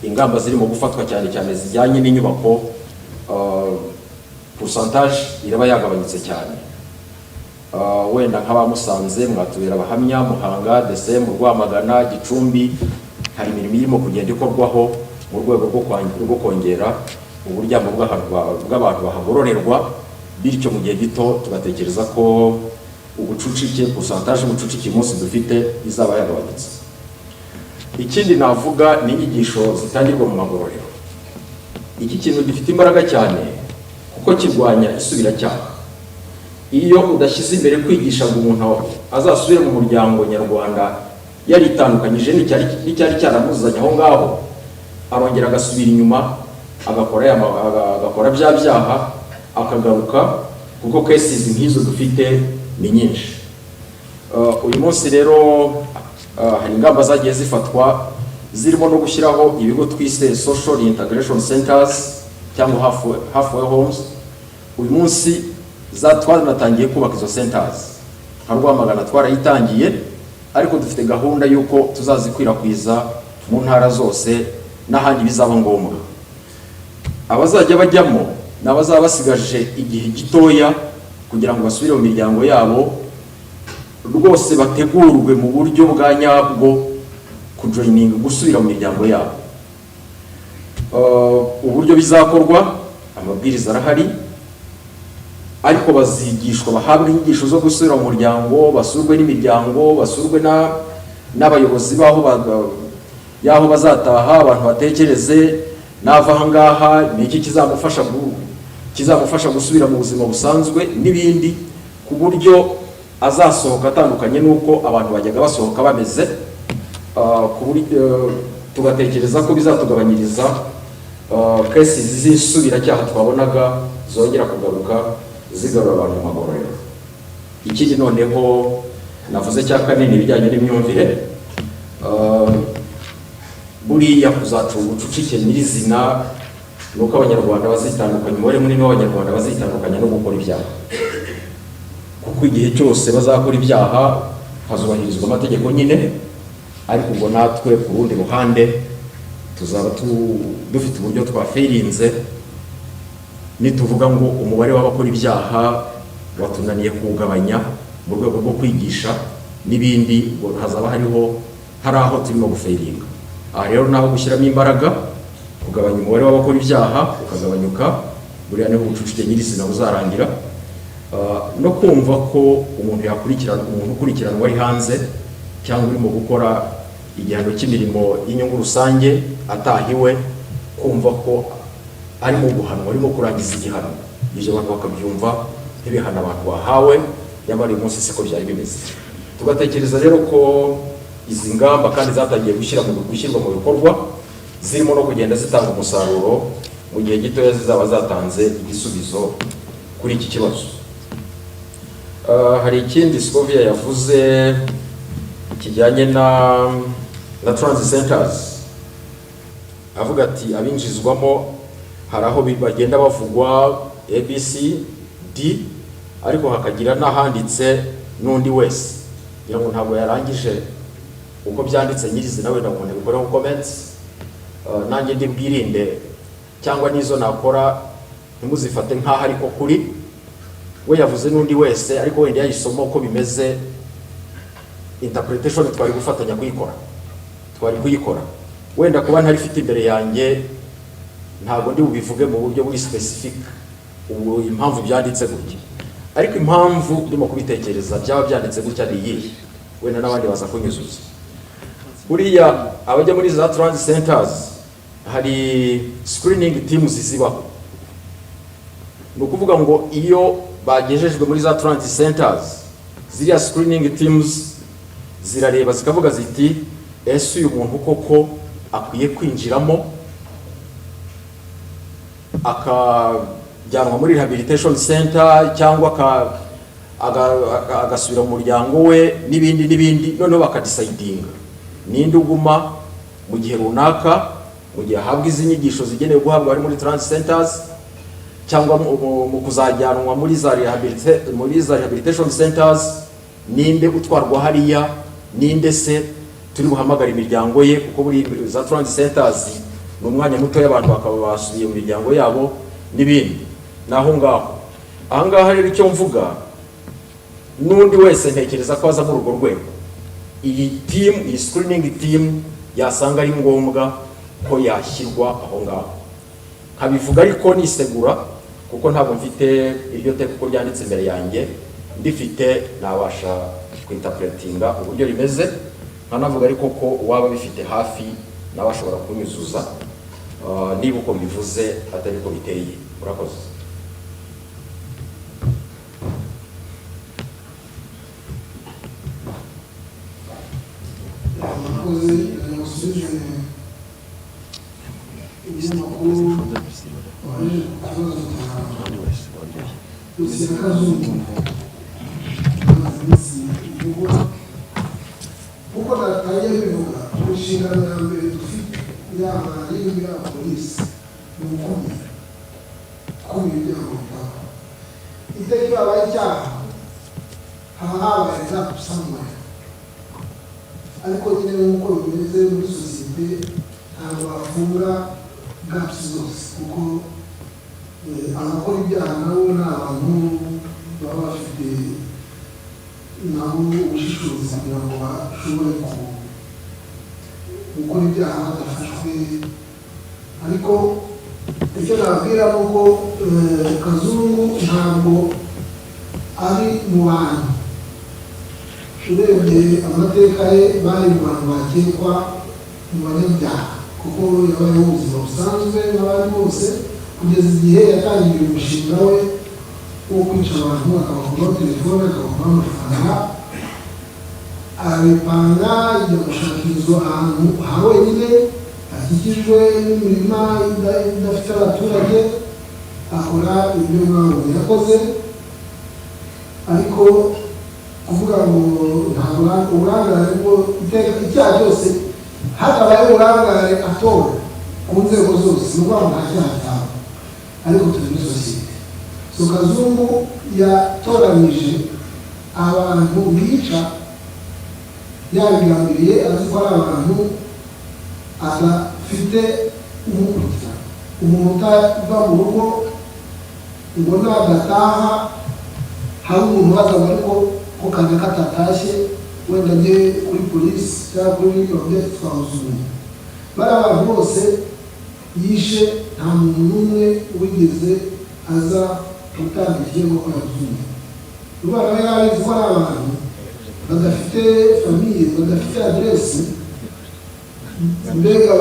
ingamba zirimo gufatwa, cyane cyane zijyanye n'inyubako, pourcentage iraba yagabanyutse cyane. Wenda nk'aba Musanze mwatubera abahamya, Muhanga, Desembu, Rwamagana, Gicumbi, hari imirimo irimo kugenda ikorwaho mu rwego rwo kongera uburyamo bw'abantu bahagororerwa. Bityo mu gihe gito tugatekereza ko ubucucike, pourcentage y'ubucucike uyu munsi dufite izaba yagabanyutse. Ikindi navuga ni inyigisho zitangirwa mu magororero. Iki kintu gifite imbaraga cyane kuko kirwanya isubiracyaha. Iyo udashyize imbere kwigisha ngo umuntu azasubire mu muryango nyarwanda yaritandukanyije n'icyari cyaramuzanye aho ngaho, arongera agasubira inyuma, agakora bya byaha, akagaruka, kuko cases nk'izo dufite ni nyinshi. Uyu munsi rero hari ingamba zagiye zifatwa zirimo no gushyiraho ibigo twise social integration centers cyangwa halfway homes. Uyu munsi za twanatangiye kubaka izo centers, nka Rwamagana twarayitangiye, ariko dufite gahunda y'uko tuzazikwirakwiza mu ntara zose n'ahandi bizaba ngombwa. Abazajya bajyamo ni abazaba basigaje igihe gitoya kugira ngo basubire mu miryango yabo, rwose bategurwe mu buryo bwa nyabwo kujoininga, gusubira mu miryango yabo. Uburyo bizakorwa, amabwiriza arahari, ariko bazigishwa, bahabwe inyigisho zo gusubira mu muryango, basurwe n'imiryango, basurwe n'abayobozi baho y'aho bazataha. Abantu batekereze: nava aha ngaha ni iki kizamufasha gusubira mu buzima busanzwe n'ibindi, ku buryo azasohoka atandukanye n'uko abantu bajyaga basohoka bameze. Ku buryo tugatekereza ko bizatugabanyiriza cases z'insubiracyaha twabonaga zongera kugaruka, zigarura abantu mu magororero. Ikindi noneho navuze cya kane ni ibijyanye n'imyumvire. Buriya kuzacunga ubucucike nyirizina ni uko Abanyarwanda bazitandukanya, umubare munini w'Abanyarwanda bazitandukanya no gukora ibyaha, kuko igihe cyose bazakora ibyaha hazubahirizwa amategeko nyine, ariko ubwo natwe ku rundi ruhande tuzaba dufite uburyo twafailinze nituvuga ngo umubare w'abakora ibyaha watunaniye kuwugabanya mu rwego rwo kwigisha n'ibindi, ubwo hazaba hariho hari aho turimo gufailinga. Aha rero naho gushyiramo imbaraga, kugabanya umubare w'abakora ibyaha ukagabanyuka, buriya niho ubucucike nyirizina buzarangira. No kumva ko umuntu yakurikirana, umuntu ukurikiranwa ari hanze cyangwa urimo gukora igihano cy'imirimo y'inyungu rusange atahiwe, kumva ko arimo guhanwa, arimo kurangiza igihano, ibyo abantu bakabyumva nk'ibihano abantu bahawe, nyamara uyu munsi siko byari bimeze. Tugatekereza rero ko izi ngamba kandi zatangiye gushyirwa mu bikorwa, zirimo no kugenda zitanga umusaruro, mu gihe gitoya zizaba zatanze igisubizo kuri iki kibazo. Hari ikindi Scovia yavuze kijyanye na transit centers, avuga ati abinjizwamo hari aho bagenda bavugwa A B C D, ariko hakagira n'ahanditse n'undi wese. Ngira ngo ntabwo yarangije uko byanditse nyirizina, wenda ngo umuntu abikoreho comments. Nanjye ndi bwirinde, cyangwa n'izo nakora ntimuzifate nk'aho ariko kuri we yavuze n'undi wese, ariko wenda yayisoma uko bimeze, interpretation twari gufatanya kuyikora, twari kuyikora. Wenda kuba ntarifite imbere yanjye, ntabwo ndi bubivuge mu buryo buri specific ubu impamvu byanditse gutya, ariko impamvu ndimo kubitekereza byaba byanditse gutya ni iyihe? Wenda n'abandi baza kunyuzuza. Buriya abajya muri za transit centers hari screening teams zibaho. Ni ukuvuga ngo iyo bagejejwe muri za transit centers, ziriya screening teams zirareba zikavuga ziti: "Ese uyu muntu koko akwiye kwinjiramo akajyanwa muri rehabilitation center cyangwa agasubira mu muryango we?" n'ibindi n'ibindi. Noneho bakadecidinga ninde uguma mu gihe runaka, mu gihe ahabwa izi nyigisho zigenewe guhabwa abari muri transit centers, cyangwa mu kuzajyanwa muri za rehabilitation centers. Ninde utwarwa hariya, ninde se turi buhamagara imiryango ye, kuko muri za transit centers ni umwanya muto abantu bakaba basubiye mu miryango yabo n'ibindi. Naho ngaho, aha ngaha rero icyo mvuga, n'undi wese ntekereza ko aza muri urwo rwego, iyi team, iyi screening team yasanga ari ngombwa ko yashyirwa aho ngaho. Nkabivuga ariko nisegura, kuko ntabwo mfite iryo teka uko ryanditse imbere yanjye. Ndifite nabasha kwinterpretinga uburyo rimeze, nkanavuga ariko ko uwaba bifite hafi nawe ashobora kunyuzuza niba uko mbivuze atari ko biteye. Murakoze. Murakoze. Musubize ibinyamakuru waje ku kibazo cya dosiye ya Kazungu. minsi ivugwa. Kuko natangiye bivuga, inshingano ya mbere dufite, yaba RIB, yaba polisi, ni ugukumira, gukumira ibyaha bitaba. Iteka iyo habaye icyaha haba habaye gap somewhere, ariko nyine nk'uko bimeze muri sosiyete, ntabwo bafunga gaps zose, kuko abakora ibyaha nabo ni abantu baba bafite nabo ubushishozi kugira ngo bashobore gukora ibyaha badafashwe. Ariko icyo nababwira ni uko Kazungu ntabwo ari mu bantu, urebye amateka ye, bari mu bantu bakekwa mu banyabyaha, kuko yabayeho ubuzima busanzwe nk'abandi bose kugeza igihe yatangiriye umushinga we wo kwica abantu, akabakuraho telefone, akabakuraho amafaranga. Arabipanga, ajya gushaka inzu ahantu ha wenyine hakikijwe n'imirima idafite abaturage, akora ibyo mwabonye yakoze. Ariko kuvuga ngo nta uburangare bwo, iteka icyaha cyose hatabaye uburangare atora ku nzego zose, ni ukuvuga ngo nta cyaha cyaba. Ariko turi muri sosiyete. So Kazungu yatoranyije abantu bica yabigambiriye, azi ko ari abantu adafite umukurikirana, umuntu utava mu rugo ngo nadataha hari umuntu ubaza ngo ariko ko kanaka katatashye, wenda ajye kuri polisi cyangwa kuri bavuge ati twamusuye. Bariya bantu bose yishe, nta muntu n'umwe wigeze aza gutanga ikirego ko yazuye. Urumva nawe yari azi ko ari abantu badafite famille, badafite aderesi, mbega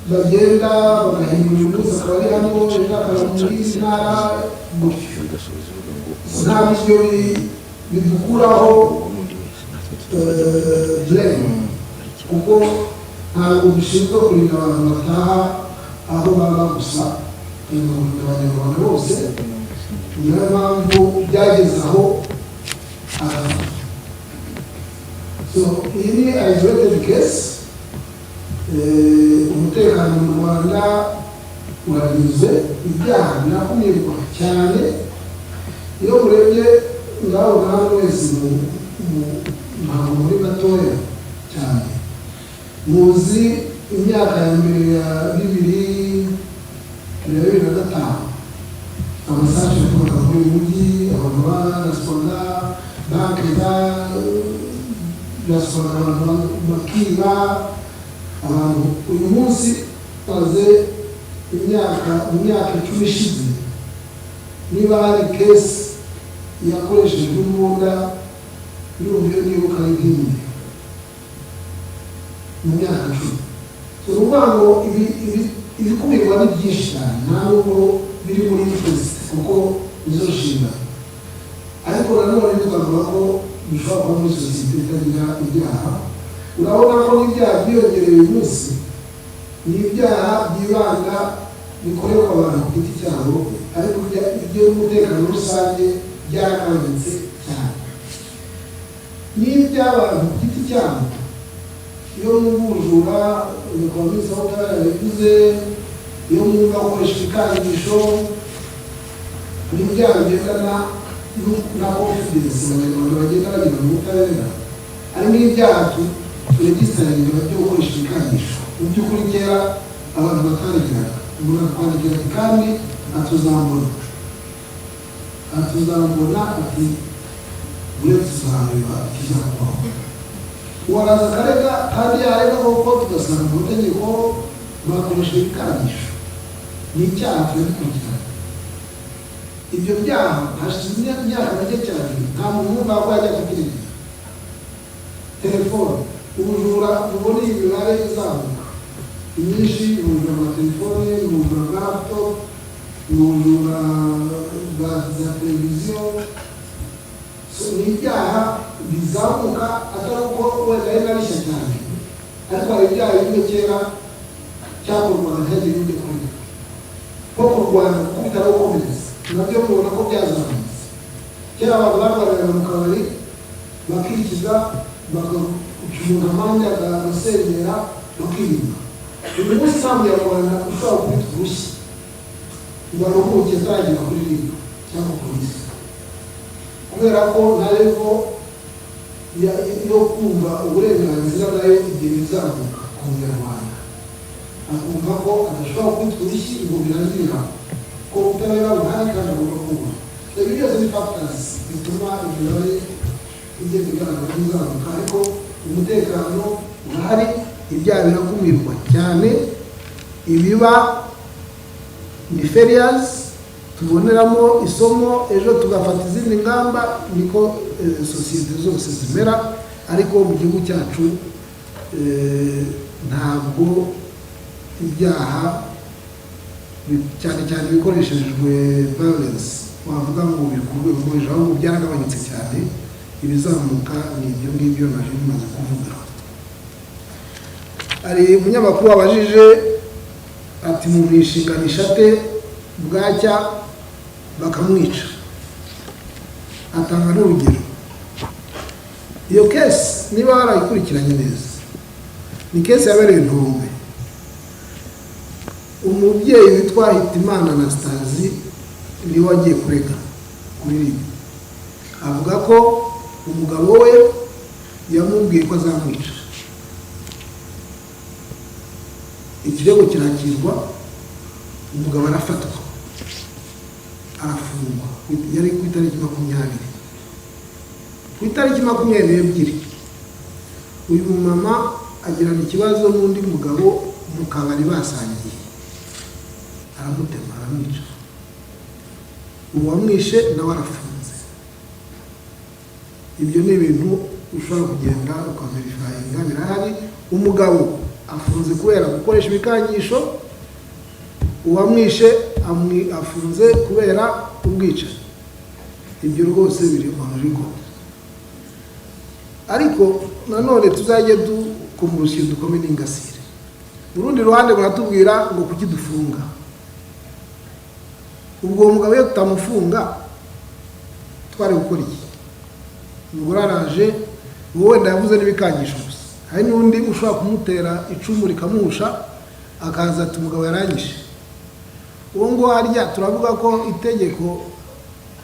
bagenda bagahindura, umunsi akaba ari hano, ejo akaba muri ntara gutyo. Ntabwo ibyo bidukuraho blame, kuko ntabwo dushinzwe kurinda abantu bataha aho baba gusa, kurinda Abanyarwanda bose. Niyo mpamvu byageze aho arafatwa. So iyi ni isolated case. Umutekano mu Rwanda urarinzwe, ibyaha birakumirwa cyane. Iyo murebye ngaho ngaho wese, ntabwo muri batoya cyane, muzi imyaka ya mbere ya 2005, amasasu yakoraga muri uyu mujyi, abantu baraswaga, banki baraswaga, abantu bakiba abantu. Uyu munsi maze imyaka, mu myaka 10 ishize, niba hari case yakoreshejwe imbunda, ndumva iyo nibuka ari nk'imwe mu myaka 10. So ni ukuvuga ngo ibikumirwa ni byinshi cyane, nta nubwo biri muri twese kuko nizo nshingano, ariko nanone tukavuga ko bishobora kuba muri sosiyete itagira ibyaha. Urabona ko n'ibyaha byiyongereye uyu munsi ni ibyaha byibanda bikorerwa abantu ku giti cyabo, ariko iby'umutekano rusange byaragabanutse cyane. N'iby'abantu ku giti cyabo, iyo mwumva ubujura, nyakubahwa minisitiri w'ubutabera yabivuze, iyo mwumva gukoresha ibikangisho, ni ibyaha bigendana na confidence Abanyarwanda bagenda bagira mu butabera. Hari n'ibyaha turegisitaringa byo gukoresha ibikangisho, mu by'ukuri kera abantu bataregeraga. Umuntu akakwandikira ati kandi atuzambona, atuzambona, ati uretse tuzareba ikizakubaho. Uwaraza akarega, kandi yarega koko tugasanga mu mategeko bakoresha ibikangisho ni icyaha, turagikurikirana. Ibyo byaha hashize imyaka mike cyane nta muntu wumva ko yajya kubyirira telefone. Ubujura mubona iyi mibare izamuka imyinshi ni ubujura bwa telefone, ni ubujura bwa laptop, ni ubujura bwa za televiziyo. So, ni ibyaha bizamuka, atari uko wenda ari na bishya cyane, ariko hari ibyaha bimwe kera cyakorwaga ntihagire ujya kurega, nko kurwana, gukubita no gukomeretsa, nabyo mubona ko byazamutse. Kera abantu barwariraga mu kabari bakikiza, bagaca umuntu amande, agasengera, bakiyunga. Uyu munsi nta Munyarwanda ushobora gukubita urushyi ngo aruhuke ataragera kuri RIB cyangwa polisi, kubera ko na level yo kumva uburenganzira nayo igenda izamuka ku Munyarwanda, akumva ko adashobora gukubita urushyi ngo birangirira, ko ubutabera buhari kandi agomba kubaho. Ibyo byose ni factors bituma imibare igenda igaragara nk'izamuka, ariko umutekano urahari, ibyaha birakumirwa cyane. Ibiba ni failures tuboneramo isomo, ejo tugafata izindi ngamba. Niko sosiyete zose zimera, ariko mu gihugu cyacu ntabwo ibyaha cyane cyane ibikoreshejwe violence wavuga ngo biri ku rwego rwo hejuru, ahubwo byaragabanyutse cyane. Ibizamuka ni ibyo ngibyo naje bimaze kuvuga. Hari umunyamakuru wabajije ati: "Umuntu yishinganisha ate bwacya bakamwica?" Atanga n'urugero. Iyo case, niba warayikurikiranye neza, ni case yabereye Ntombe. Umubyeyi witwa Hitimana Anastasi niwe wagiye kurega kuri RIB, avuga ko umugabo we yamubwiye ko azamwica. Ikirego kirakirwa, umugabo arafatwa, arafungwa. Yari ku itariki 20. Ku itariki 22, uyu mumama agirana ikibazo n'undi mugabo mu kabari basangiye, aramutema, aramwica. Uwamwishe nawe arafunze. Ibyo ni ibintu ushobora kugenda ukaverifyinga, birahari. Umugabo afunze kubera gukoresha ibikangisho, uwamwishe afunze kubera ubwicanyi. Ibyo rwose biri on record. Ariko nanone tuzajye dukoma urusyo dukome n'ingasire. Urundi ruhande muratubwira ngo kuki dufunga? Ubwo uwo mugabo iyo tutamufunga twari gukora iki? Umugore araje, uwo wenda yavuze n'ibikangisho gusa, hari n'undi ushobora kumutera icumu rikamuhusha, akaza ati: "Umugabo yaranyishe." Uwo nguwo harya turavuga ko itegeko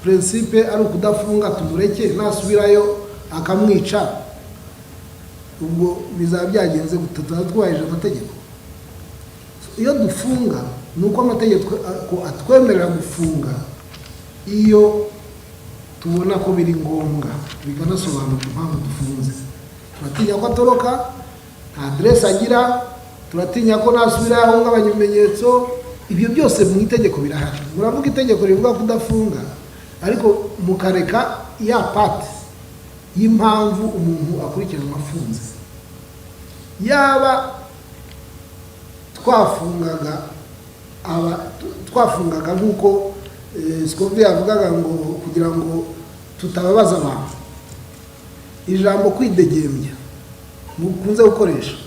principe ari ukudafunga, tumureke nasubirayo akamwica, ubwo bizaba byagenze gute? Tuba twubahirije amategeko. Iyo dufunga ni uko amategeko atwemerera gufunga iyo tubona ko biri ngombwa, bikanasobanura impamvu dufunze. Turatinya ko atoroka, nta aderesi agira, turatinya ko nasubira ahungabanya ibimenyetso. Ibyo byose mu itegeko birahari. Muravuga itegeko rivuga kudafunga, ariko mukareka ya part y'impamvu umuntu akurikiranwa afunze. Yaba twafungaga, aba twafungaga nk'uko Scovia yavugaga ngo kugira ngo tutababaza abantu, ijambo kwidegembya mukunze gukoresha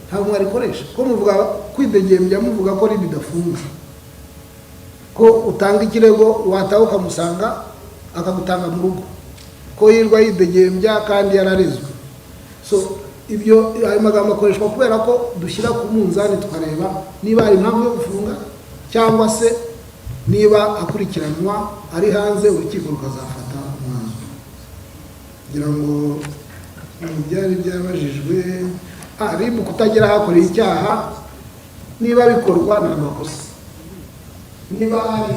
ntabwo mwarikoresha, ko muvuga kwidegembya, muvuga ko RIB idafunga, ko utanga ikirego wataha ukamusanga akagutanga mu rugo, ko yirwa yidegembya kandi yararezwe. So ibyo, ayo magambo akoreshwa kubera ko dushyira ku munzani, tukareba niba hari impamvu yo gufunga cyangwa se niba akurikiranwa ari hanze, urukiko rukazafata umwanzuro. Kugira ngo mu byari byabajijwe, RIB kutagera ahakoreye icyaha, niba bikorwa ni amakosa. Niba hari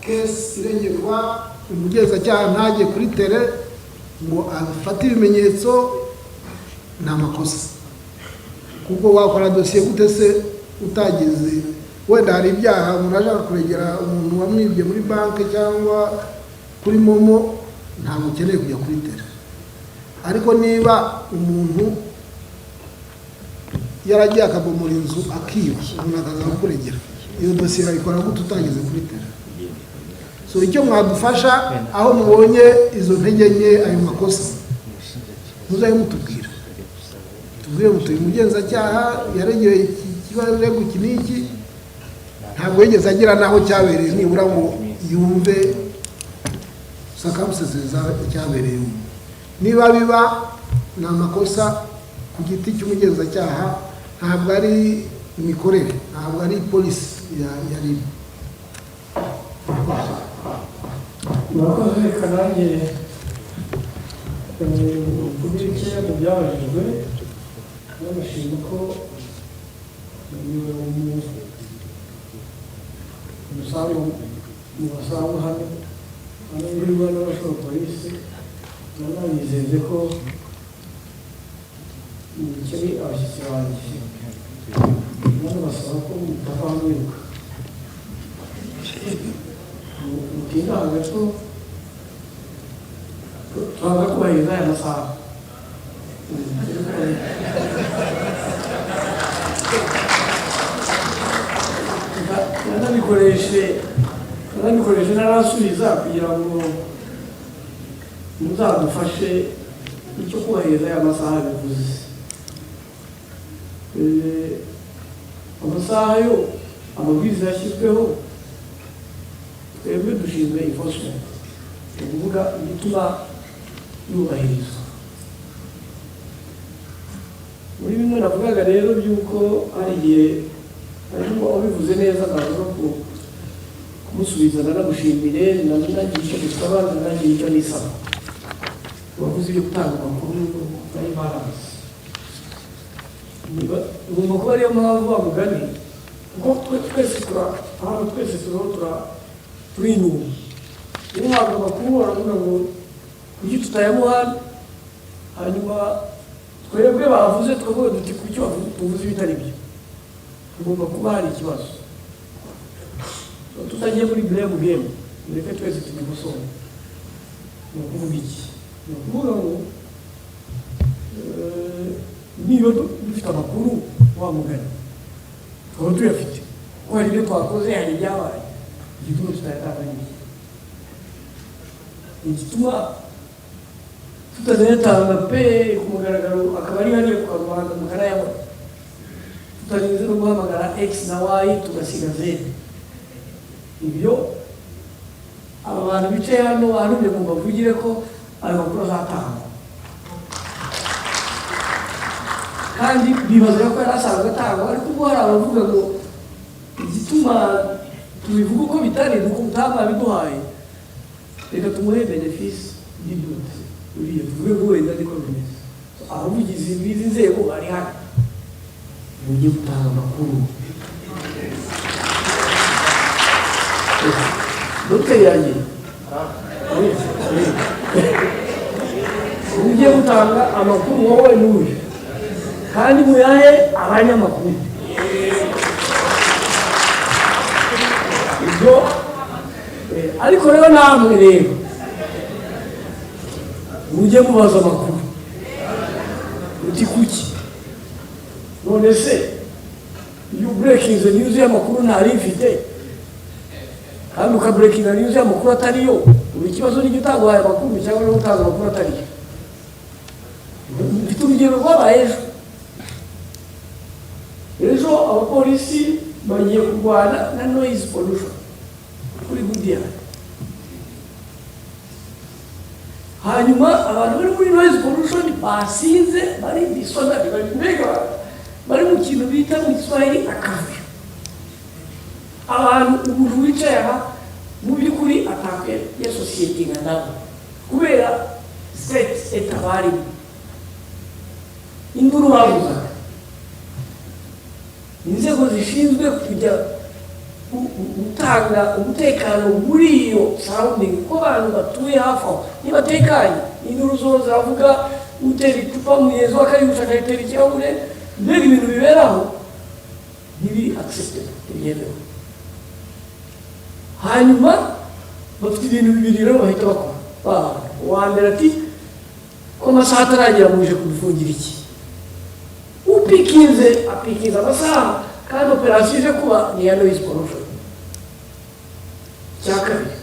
case irengerwa, umugenzacyaha ntajye kuri terrain ngo afate ibimenyetso, ni amakosa, kuko wakora dosiye gute se utageze? Wenda hari ibyaha umuntu ashaka kuregera umuntu wamwibye muri banki cyangwa kuri MoMo, ntabwo ukeneye kujya kuri terrain. Ariko niba umuntu yaragiye akabomora inzu, akiba, umuntu akaza kukuregera, iyo dosiye bayikora gute utageze kuri terrain? So icyo mwadufasha, aho mubonye izo ntege nke, ayo makosa, muzabe mutubwira, tubwire mutuye umugenzacyaha yaregeye iki kibazo iki n'iki, ntabwo yigeze agira n'aho cyabereye nibura ngo yumve. circumstances cyabereyemo. Niba biba ni amakosa ku giti cy'umugenzacyaha, ntabwo ari imikorere, ntabwo ari polisi ya RIB. Murakoze. Reka nanjye mvuge bikeya mu byabajijwe. N'abashima ko umusanzu mu basanzwe hano muri Rwanda National Police, nanabizeze ko mukiri abashyitsi banjye, nanabasaba ko mutava mwiruka, mutinda gato, turaza kubahiriza aya masaha. Nanabikoreshe narasubiza kugira ngo muzadufashe icyo kubahiriza aya masaha bivuze. Amasaha yo amabwiriza yashyizweho, twebwe dushinzwe enforcement, ni ukuvuga igituma yubahirizwa. Muri bimwe navugaga rero by'uko hari igihe ariko wabivuze neza, ndaza kumusubiza, nanagushimire, nanagira icyo gusaba, nanagira icyo nisaba. Wavuze ibyo gutanga amakuru ari balance, ugomba kuba ariyo mpamvu wa mugani, kuko twese hano twese turiho turinuba. Iyo uhabwa amakuru baravuga ngo kuki tutayamuha, hanyuma twebwe bavuze tukavuga duti kuki tuvuze ibitari byo, tugomba kuba hari ikibazo. Tutagiye muri blame game, mureke twese tubikosore. Ni ukuvuga iki? Ni ukuvuga ngo niba dufite amakuru wa mugani tukaba tuyafite, kuko hari ibyo twakoze, hari ibyabaye, igituma tutayatanga ni iki? Igituma tutazayatanga pe ku mugaragaro, akaba ari hariya ku karubanda mukanayabona, tutarinze no guhamagara X na Y tugasiga Z. Ibyo aba bantu bicaye hano bantumye ngo mbavugire ko ayo makuru azatangwa, kandi bibaza ko yari asanzwe atangwa, ariko ubwo hari abavuga ngo igituma tubivuga uko bitari ni uko mutabiduhaye, reka tumuhe bénéfice du doute, uriya tuvuge ngo wenda niko bimeze. Abavugizi b'izi nzego bari hano, mujye gutanga amakuru. Dogiteri yanjye, mujye gutanga amakuru wowe n'uyu, kandi muyahe abanyamakuru. Ibyo ariko rero namwe rero mujye mubaza amakuru uti kuki. None se iyo breaking news y'amakuru ntari mfite, kandi ukabreakinga news y'amakuru atariyo, ubu ikibazo ni utaguhaye amakuru cyangwa no gutanga amakuru atariyo. Mfite urugero rwabaye ejo. Ejo abapolisi bagiye kurwana na noise pollution kuri Goodyear, hanyuma abantu bari muri noise pollution basinze, bari disorderly, bari mbega bari mu kintu bita mu Kiswahili akavuyo. Abantu umuntu wicaye aha mu by'ukuri atakwe ya sosiyete nka nabo, kubera state etabarimo induru babuzaga. Inzego zishinzwe kujya gutanga umutekano muri iyo surrounding, kuko abantu batuye hafi aho nibatekanye induru zo ziravuga, utera icupa mugenzi we akarigusha akayitera ikirahure, mbega ibintu biberaho ntibiri acceptable, ntibyemewe. Hanyuma bafite ibintu bibiri rero bahita bakora. Uwa mbere ati ko amasaha ataragera muje kubifungira iki? Upikinze apikinze amasaha, kandi operasiyo ije kuba ni iya noise pollution. Icya kabiri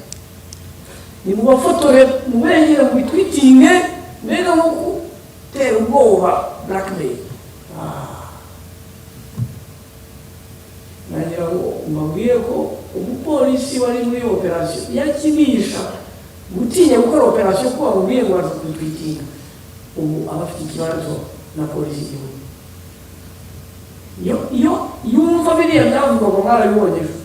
ni mubafotore, mubegere, mubitwitinge, mbega nko gutera ubwoba, blackmail. Nagira ngo mbabwire ko umupolisi wari muri iyo operasiyo yakinisha Gutinya gukora operasiyo ko bamubwiye ngo baza kudutwitinga, ubu aba afite ikibazo na polisi y'igihugu. Iyo yumva biriya byavugwa ngo mwarabibonye ejo,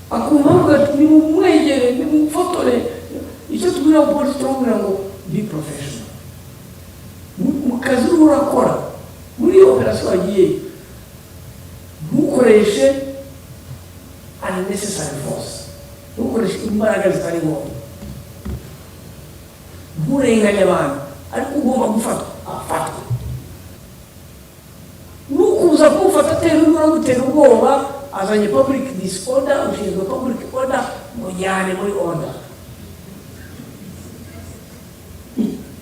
akumva avuga ati nimumwegere, nimumfotore. Icyo tubwira polisi, turamubwira ngo be professional mu kazi urimo urakora. Muri iyo operasiyo wagiye, ntukoreshe unnecessary force, ntukoreshe imbaraga zitari ngombwa, nturenganye abantu, ariko ugomba gufatwa afatwe. Nukuza kumufata atera urimo uragutera ubwoba, azanye public disorder, ushinzwe public order, mujyane muri order.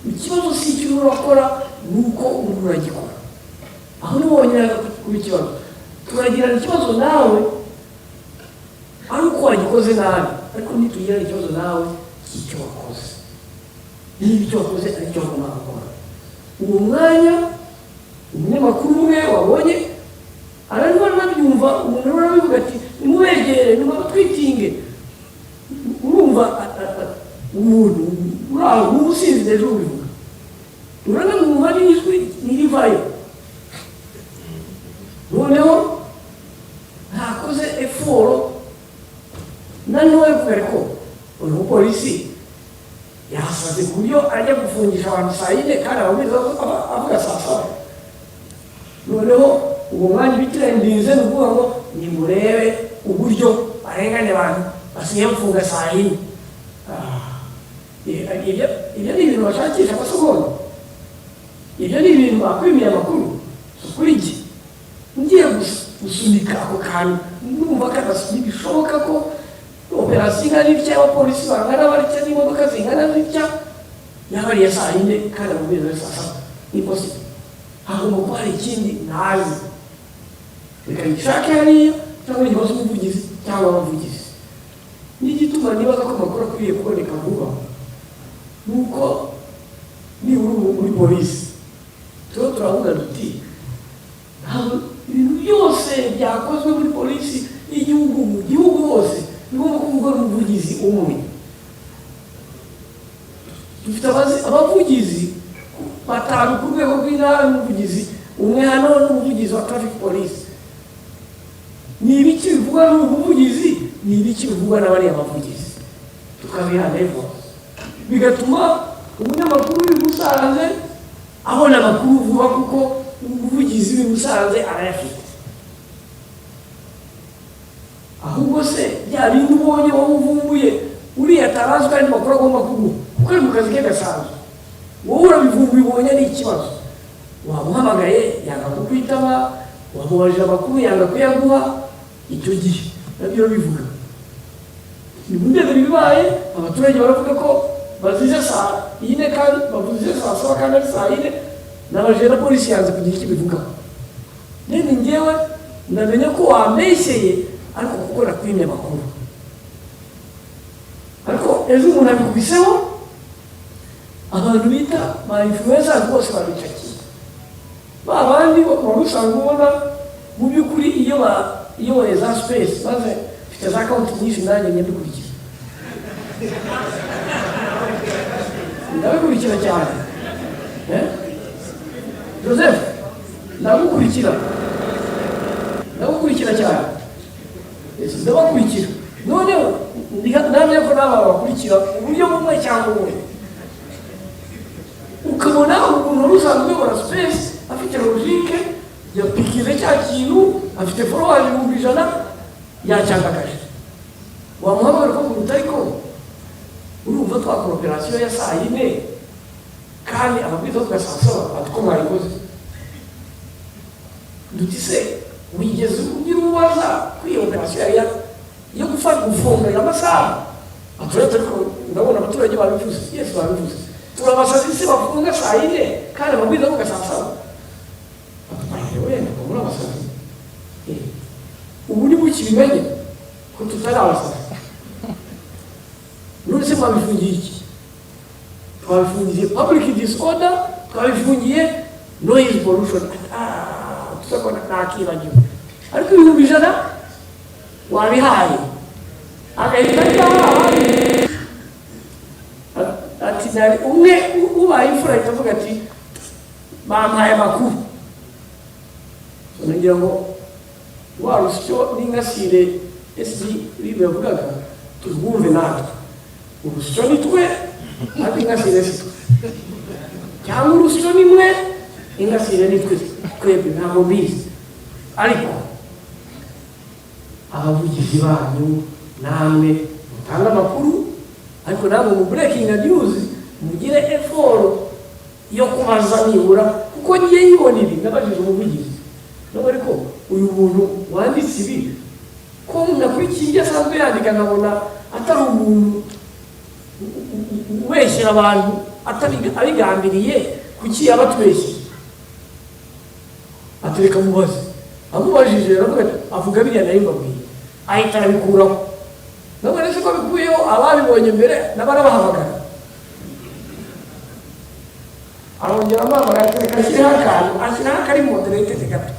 Ikibazo si icyo urimo urakora, ni uko urimo uragikora. Aho niho wonyine haza kuba ikibazo. Turagirana ikibazo nawe ari uko wagikoze nabi, ariko ntitugirane ikibazo nawe cy'icyo wakoze, niba icyo wakoze ari cyo wagombaga gukora. Uwo mwanya umunyamakuru umwe wabonye ararimo anabyumva, umuntu arimo arabivuga ati nimubegere, nimubatwitinge. Urumva umuntu uri aho uba usinziriye ejo ubivuga, uranamwumva n'ijwi ntirivayo. Noneho ntakoze effort na ntoya kubera ko uyu mupolisi yasaze ku buryo ajya gufungisha abantu saa 4 kandi amabwiriza avuga saa 7. Noneho uwo mwanya ibitrendinze ni ukuvuga ngo nimurebe uburyo barenganya abantu, basigaye bafunga saa 4. Ibyo ni ibintu bashakisha amasegonda, ibyo ni ibintu bakwimiye amakuru. Kuri jye ngiye gusunika ako kantu, numva ntibishoboka ko operasiyo ingana itya, abapolisi bangana batya, n'imodoka zingana zitya, yaba ari iya saa 4 kandi amabwiriza ari saa 7. Impossible. Hagomba kuba hari ikindi ntazi. Reka ngishake hariya, cyangwa ngibaze umuvugizi cyangwa abavugizi. N'igituma nibaza ko amakuru akwiriye kuboneka vuba ni uko nibura ubu muri polisi turiho turavuga duti ntabwo ibintu byose byakozwe muri polisi y'igihugu, mu gihugu hose, bigomba kuvugwa n'umuvugizi umwe. Dufite abavugizi batanu ku rwego rw'intara, n'umuvugizi umwe hano, n'umuvugizi wa traffic police. Ni ibiki bivugwa n'ubu buvugizi, ni ibiki bivugwa na bariya bavugizi? Tukabiha level, bigatuma umunyamakuru w'i Musanze abona amakuru vuba kuko umuvugizi w'i Musanze arayafite. Ahubwo se bya bindi ubonye wowe uvumbuye, uriya atarazwi kandi makuru agomba kuguha kuko ari mu kazi ke gasanzwe, wowe urabivumbuye, ubonye ari ikibazo, wamuhamagaye yanga kukwitaba, wamubajije amakuru yanga kuyaguha, icyo gihe nabyo urabivuga. Ni mu ndebere ibibaye, abaturage baravuga ko bazize saa 4 kandi bavuze saa 7 kandi ari saa 4, n'abajene na polisi yanze kugira icyo ibivugaho. None njyewe ndamenya ko wambeshyeye, ariko kuko nakwimye amakuru. Ariko ejo umuntu abikubiseho, abantu bita ba influencers bose babicakiye, ba bandi wari usanzwe ubona mu by'ukuri iyo bayoboye za space, maze mfite za account nyinshi, nanjye nyabikurikira, ndabikurikira cyane. Joseph, ndagukurikira, ndagukurikira cyane, ndabakurikira. Noneho ndamenya ko n'aba bakurikira uburyo bumwe cyangwa ubundi, ukabona umuntu wari usanzwe uyobora space afite logique, yapikize cya kintu, afite followers 100,000, yacyangakaje. Wamuhamagara ukamubwira, ariko urumva twakora operasiyo ya saa 4 kandi amabwiriza avuga saa 7? Ati ko mwayikoze. Duti se wigeze ugira ubaza ko iyo operasiyo yari yo gufata gufunga amasaha? Aturetse, ariko ndabona abaturage babivuze. Yes, babivuze. Turabasazi se bafunga saa 4 kandi amabwiriza avuga saa 7? Wenda ngo muri abasazi. Ubu ni bukibimenye ko tutari abasazi. None se mwabifungiye iki? Twabifungiye public disorder, twabifungiye noise pollution. Tuzakora ntakibagiwe, ariko 100,000 wabihaye agahita ajya ahandi. Ati nari umwe ubaye imfura, ahita avuga ati bampaye amakuru. Ngira ngo wa rusyo n'ingasire SG RIB yavugaga turwumve natwe. Urusyo ni twe, ariko ingasire si twe, cyangwa urusyo ni mwe, ingasire ni twe twebwe, ntabwo mbizi. Ariko abavugizi banyu namwe mutanga amakuru, ariko namwe mu breaking news mugire effort yo kubaza nibura, kuko ngiye yibona ibi nabajije umuvugizi nubwo. Ariko uyu muntu wanditse ibi, ko nakurikiye ibyo asanzwe yandika, nkabona atari umuntu ubeshyera abantu abigambiriye, kuki yaba atubeshyeye? Atereka mubaze. Amubajije aravuga ati avuga biriya nari mbabwiye, ahita arabikuraho. Nabwo se ko bikuyeho, ababibonye mbere nabo arabahamagara, arongera amuhamagara, atereka ashyiraho akantu, ashyiraho akari moderated gato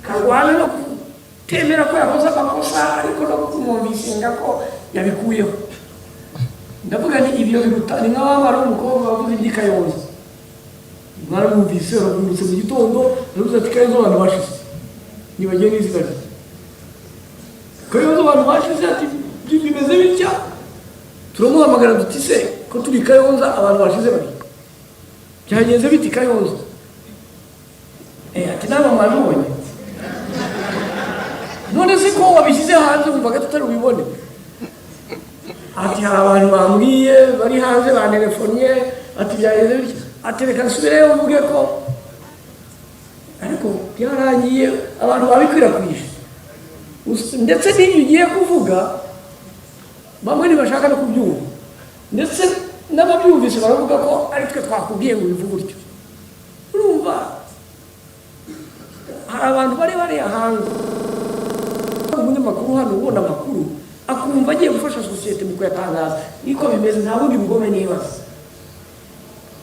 karwana no kutemera ko yakoze amakosa, ariko no kumwumvisinga ko yabikuyeho. Ndavuga ni ibyo biruta ni nka wa mwana w'umukobwa wavuze iby'i Kayonza. Mwaramwumvise, arabyutse mu gitondo aravuze ati Kayonza abantu bashize, ntibagiye n'izina rye, Kayonza abantu bashize, ati bimeze bitya. Turamuhamagara duti se ko turi Kayonza, abantu bashize bari, byagenze biti Kayonza? Ati namwe mwabibonye. None se ko wabishyize hanze wumvaga tutari bubibone? Ati hari abantu bambwiye bari hanze bantelefonnye, ati byagenze bitya. Ati reka nsubireyo mvuge ko, ariko byarangiye abantu babikwirakwije. Ndetse n'iyo ugiye kuvuga bamwe ntibashaka no kubyumva, ndetse n'ababyumvise baravuga ko ari twe twakubwiye ngo ubivuge utyo. Urumva hari abantu bari bari hanze. Umunyamakuru hano ubona amakuru akumva agiye gufasha sosiyete mu kuyatangaza, niko bimeze, nta bundi bugome nibaza,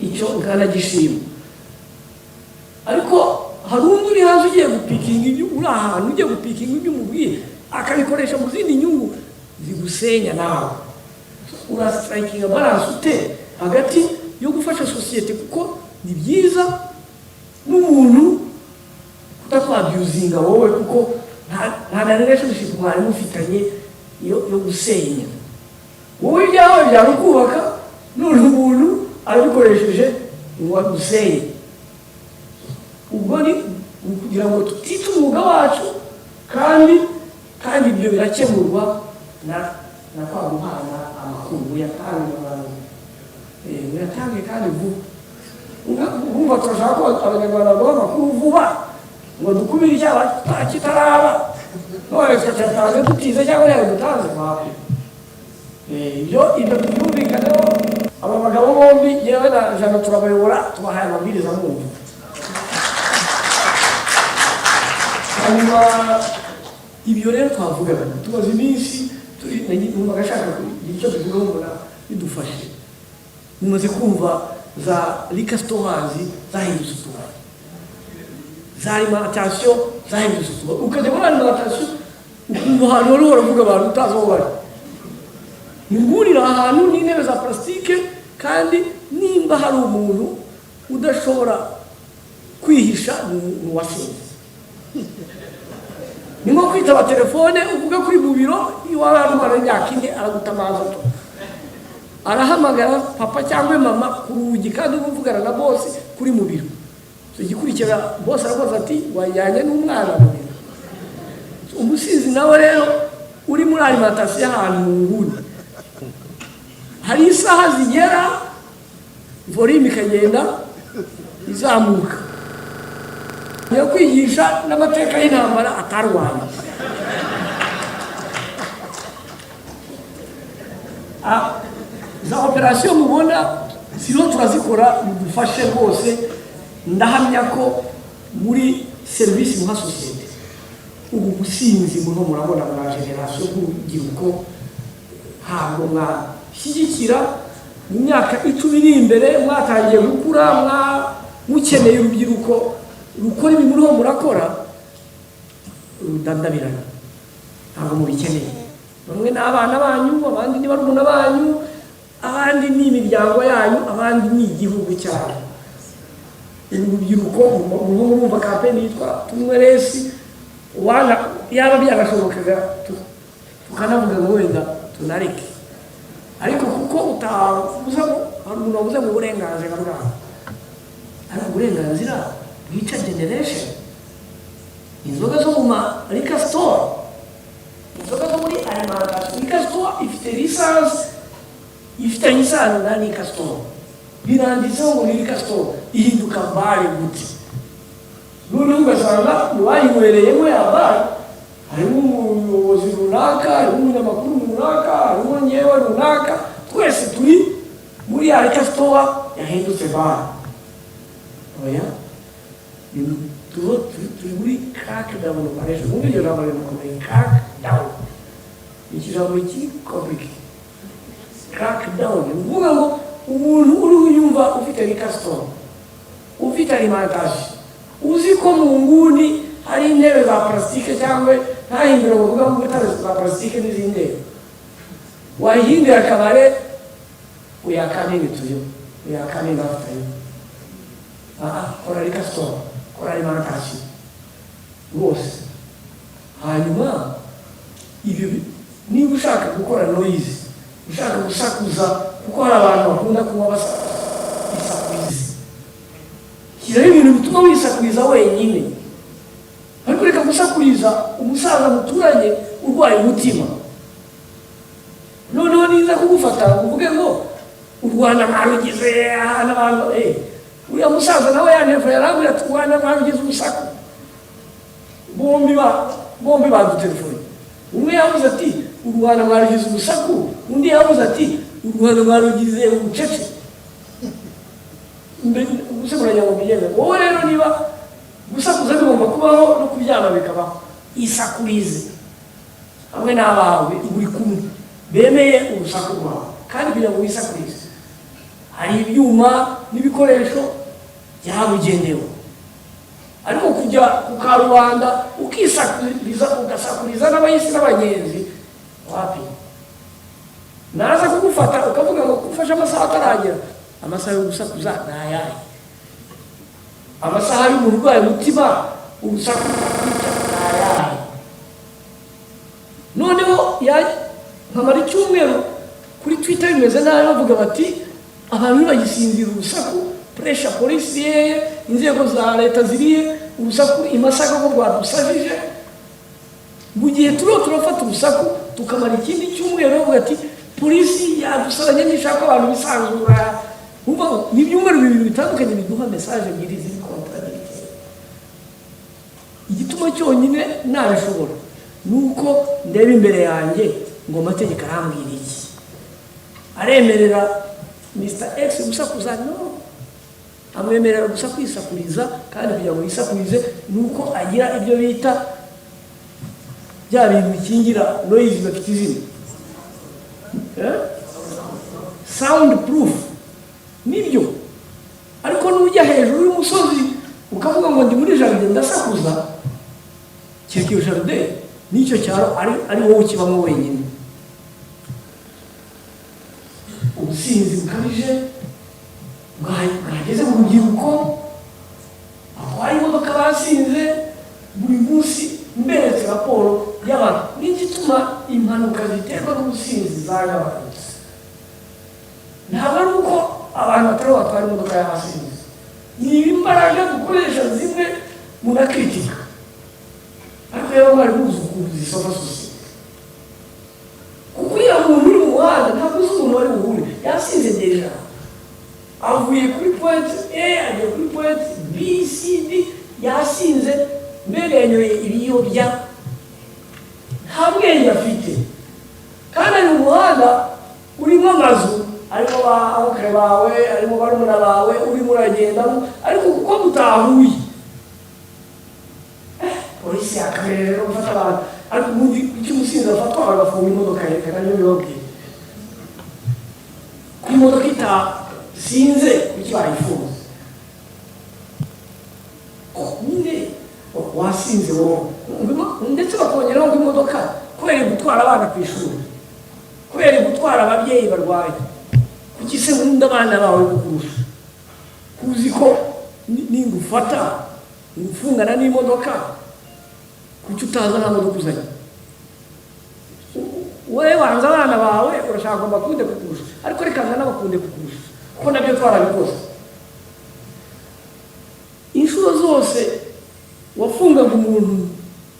icyo nkanagishima. Ariko hari undi uri hanze ugiye gupikinga ibyo, uri ahantu ugiye gupikinga ibyo umubwiye akabikoresha mu zindi nyungu zigusenya. Nawe urastrikinga balance ute hagati yo gufasha sosiyete, kuko ni byiza, n'umuntu kutakwabusinga wowe, kuko nta na relationship mwari mufitanye yo gusenya? Wowe ibyawe byari ukubaka, none umuntu arabikoresheje ngo agusenye. Ubwo ni ukugira ngo tutite umwuga wacu, kandi ibyo birakemurwa na kwa guhana amakuru. Muyatange abantu, muyatange kandi vuba. Urumva turashaka ko Abanyarwanda baguha amakuru vuba ngo dukumire icyaha kitaraba, none tukacyatanze dutize cyangwa ntabwo dutanze wapi. Ibyo byumvikaneho. Aba bagabo bombi, yewe na Jana, turabayobora, tubahaye amabwiriza mwumva. Hanyuma ibyo rero twavugaga tumaze iminsi turi, numvaga ashaka kugira icyo tuvugaho, mbona bidufashe. Mumaze kumva za liquor stores zahindutse utubari, za alimentation zahindutse utubari, ukajya muri alimentation ukumva ahantu wari waravuga abantu utazi aho bari. Muhurira ahantu n'intebe za plastique, kandi nimba hari umuntu udashobora kwihisha ni uwasinze. Ni nko kwitaba telefone uvuga kuri mu biro iwawe hari umwana w'imyaka 4, aragutamaza, arahamagara papa cyangwa mama ku rugi, kandi uba uvugana na boss kuri mu biro. Igikurikira boss arakoze ati wajyanye n'umwana mu biro. Umusizi nawe rero uri muri alimentation ahantu mu nguni, hari isaha zigera volume ikagenda izamuka yo kwigisha n'amateka y'intambara atarwanya. Za operasiyo mubona ziriho turazikora, mudufashe rwose. Ndahamya ko muri serivisi muha sosiyete, ubu businzi murimo murabona mwa génération bw'urubyiruko, ntabwo mwashyigikira mu myaka 10 iri imbere. Mwatangiye gukura, mukeneye urubyiruko rukora ibi muriho murakora rudandabirana, ntabwo mubikeneye. Bamwe ni abana banyu, abandi ni barumuna banyu. Abandi ni imiryango yanyu, abandi ni igihugu cyanyu. Urubyiruko murimo murumva campaign yitwa "Tunywe Less". Wana yaba byanashobokaga tukanavuga ngo wenda tunareke, ariko kuko utavuze ngo hari umuntu wavuze ngo uburenganzira bwawe, ariko uburenganzira bwica generation. Inzoga zo mu ma liquor store, inzoga zo muri alimentation, liquor store ifite licence ifitanye isano na liquor store, biranditseho ngo ni liquor store, ihinduka bar gute? Noneho ugasanga mu bayinywereyemo ya bar harimo umuyobozi runaka, harimo umunyamakuru runaka, harimo ngewe runaka, twese turi muri ya liquor store yahindutse bar. Oya, turi muri crackdown operation. Ubundi iryo jambo rirakomeye, crackdown ni ikijambo kiri compliqué. Crackdown ni ukuvuga ngo umuntu uri uyumva ufite liquor store, ufite alimentation, uzi ko mu nguni hari intebe za plastique, cyangwa ntahindure bavuga ngo intebe za plastique n'izindi ntebe wayihindura akabare, we are coming to you, we are coming after you. Aha kora liquor store, kora alimentation rwose. Hanyuma ibyo niba ushaka gukora noise, ushaka gusakuza, kuko hari abantu bakunda kunywa bisakuriza, shyiraho ibintu bituma wisakuriza wenyine, ariko reka gusakuriza umusaza muturanye urwaye umutima. Noneho niza kugufata ngo uvuge ngo u Rwanda mwarugize ahantu abantu, uriya musaza nawe yantelefone yarambwira ati: "U Rwanda mwarugize urusaku." Bombi badutelefone, umwe yavuze ati: "U Rwanda mwarugize urusaku", undi yavuze ati: "U Rwanda mwarugize ubucece." Ubuse muragira ngo mbigenze? Wowe rero niba gusakuza bigomba kubaho no kubyama bikabaho, isakurize hamwe n'abawe uri kumwe bemeye urusaku rwawe. Kandi kugira ngo wisakurize hari ibyuma n'ibikoresho byabugenewe, ariko kujya ku karubanda ukisakuriza, ugasakuriza n'abahisi n'abagenzi, wapi. Naza kugufata ukavuga ngo ufashe amasaha ataragera. Amasaha yo gusakuza ni ayahe? Amasaha y'umuntu urwaye umutima urusaku ni ayahe? Noneho nkamara icyumweru kuri Twitter bimeze nabi, bavuga bati abantu ntibagisinzira, urusaku, pressure, polisi yeye, inzego za leta ziriye, urusaku i Masaka ko rwadusajije. Mu gihe turiho turafata urusaku, tukamara ikindi cyumweru bavuga ati polisi yadusaranye, ntishaka abantu bisanzura. Umva, ni ibyumweru bibiri bitandukanye biduha message ebyiri ziri contradictory. Igituma cyonyine nabishobora ni uko ndeba imbere yanjye ngo amategeko arambwira iki? Aremerera Mr X gusakuza? No, amwemerera gusa kwisakuriza. Kandi kugira ngo yisakurize ni uko agira ibyo bita bya bintu bikingira noise, bafite izina. Eh? Sound proof, nibyo. Ariko nujya hejuru y'umusozi ukavuga ngo ndi muri jardin ndasakuza, kereka iyo jardin n'icyo cyaro ari wowe ukibamo wenyine. Ubusinzi bukabije bwageze mu rubyiruko batwaye imodoka basinze. Buri munsi mberetse raporo y'abantu n'igituma impanuka ziterwa n'ubusinzi zagabanutse. Ntabwo ari uko abantu batari batwara imodoka y'abasinzi, ni imbaraga dukoresha zimwe munakritika, ariko rero mwari muzi ukuntu zisoma sosiyete, kuko uriya muntu uri mu muhanda ntabwo uzi umuntu wari buhure yasinze. Déjà avuye kuri point A agiye kuri point B, C, D, yasinze, mbega yanyoye ibiyobya, nta bwenge afite. Kandi ari mu muhanda urimo amazu, harimo ba oncle bawe, harimo barumuna bawe, urimo uragendamo, ariko kuko mutahuye, polisi yakabereye rero gufata abantu. Ariko ubundi icyo umusinzi afatwa bagafunga imodoka ye, reka nabyo bibabwire ko imodoka itasinze kuki bayifunze? Nyine wasinze wowe, ndetse bakongeraho ngo imodoka kubera gutwara abana ku ishuri, kubera gutwara ababyeyi barwaye. Kuki se nkunda abana bawe kukurusha, kuzi ko ningufata ngufungana n'imodoka? Kuki utaza nta modoka uzanye? Wowe wanze abana bawe, urashaka ngo bakunde kukurusha, ariko reka n'abakunde kukurusha, kuko nabyo twarabikoze. Inshuro zose wafungaga umuntu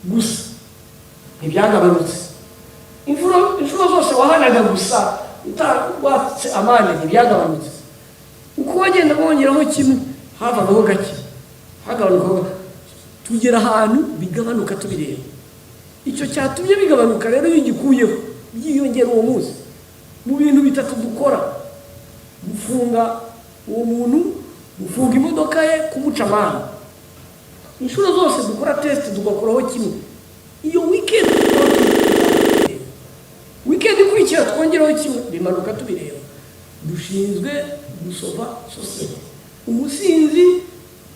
gusa ntibyagabanutse. Inshuro zose wahanaga gusa watse amande ntibyagabanutse. Uko wagenda wongeraho kimwe, havagaho gake, hagabanukaho gake, tugera ahantu bigabanuka tubireba. Icyo cyatumye bigabanuka rero, iyo ugikuyeho byiyongera uwo munsi. Mu bintu bitatu dukora: gufunga uwo muntu, gufunga imodoka ye, kumuca amande. Inshuro zose dukora test tugakoraho kimwe, iyo weekend ikurikira twongeraho kimwe, bimanuka tubireba. Dushinzwe gusova sosiyete. Umusinzi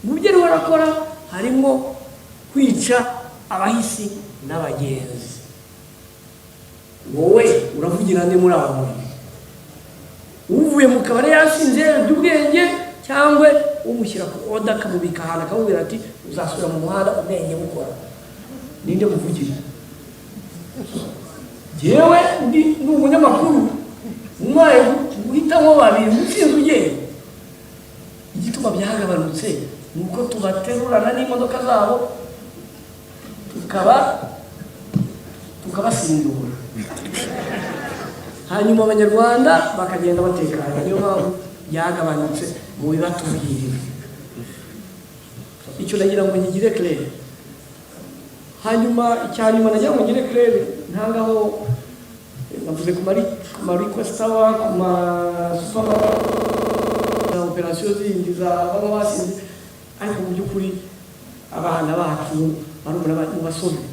mu byo ariho arakora harimo kwica abahisi n'abagenzi. Wowe uravugira nde muri aba babiri? Uvuye mu kabari yasinze yarebye ubwenge, cyangwa umushyira ku order akamubika ahantu, akamubwira ati: "Uzasubira mu muhanda ubwenge bukora"? Ninde muvugira? Yewe, ndi ni umunyamakuru, umwaye guhitamo babiri, umusinzi ugenda. Igituma byagabanutse ni uko tubaterurana n'imodoka zabo, tukabasindura, hanyuma Abanyarwanda bakagenda batekanye. Niyo mpamvu byagabanutse mu bibatubwirira. Icyo nagira ngo nkigire clair. Hanyuma icya nyuma nagira ngo ngire clair, ntangaho navuze ku ma request tower, ku ma supermarket, operasiyo zindi za baba basinze. Ariko mu by'ukuri abana bacu, barumuna, mubasove.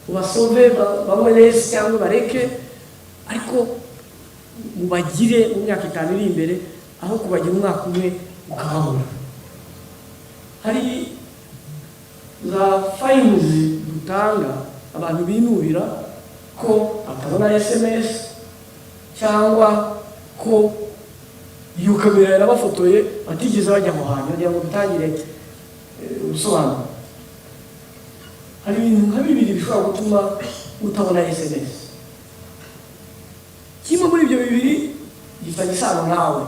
Mubasove banywe less cyangwa bareke, ariko mubagire mu myaka 5 iri imbere, aho kubagira umwaka umwe ukababura. Hari za fines dutanga, abantu binubira ko batabona SMS, cyangwa ko iyo kamera yarabafotoye batigeze bajya aho hantu. Kugira ngo dutangire ubusobanuro, hari ibintu nka bibiri bishobora gutuma utabona SMS. Kimwe muri ibyo bibiri gifitanye isano nawe,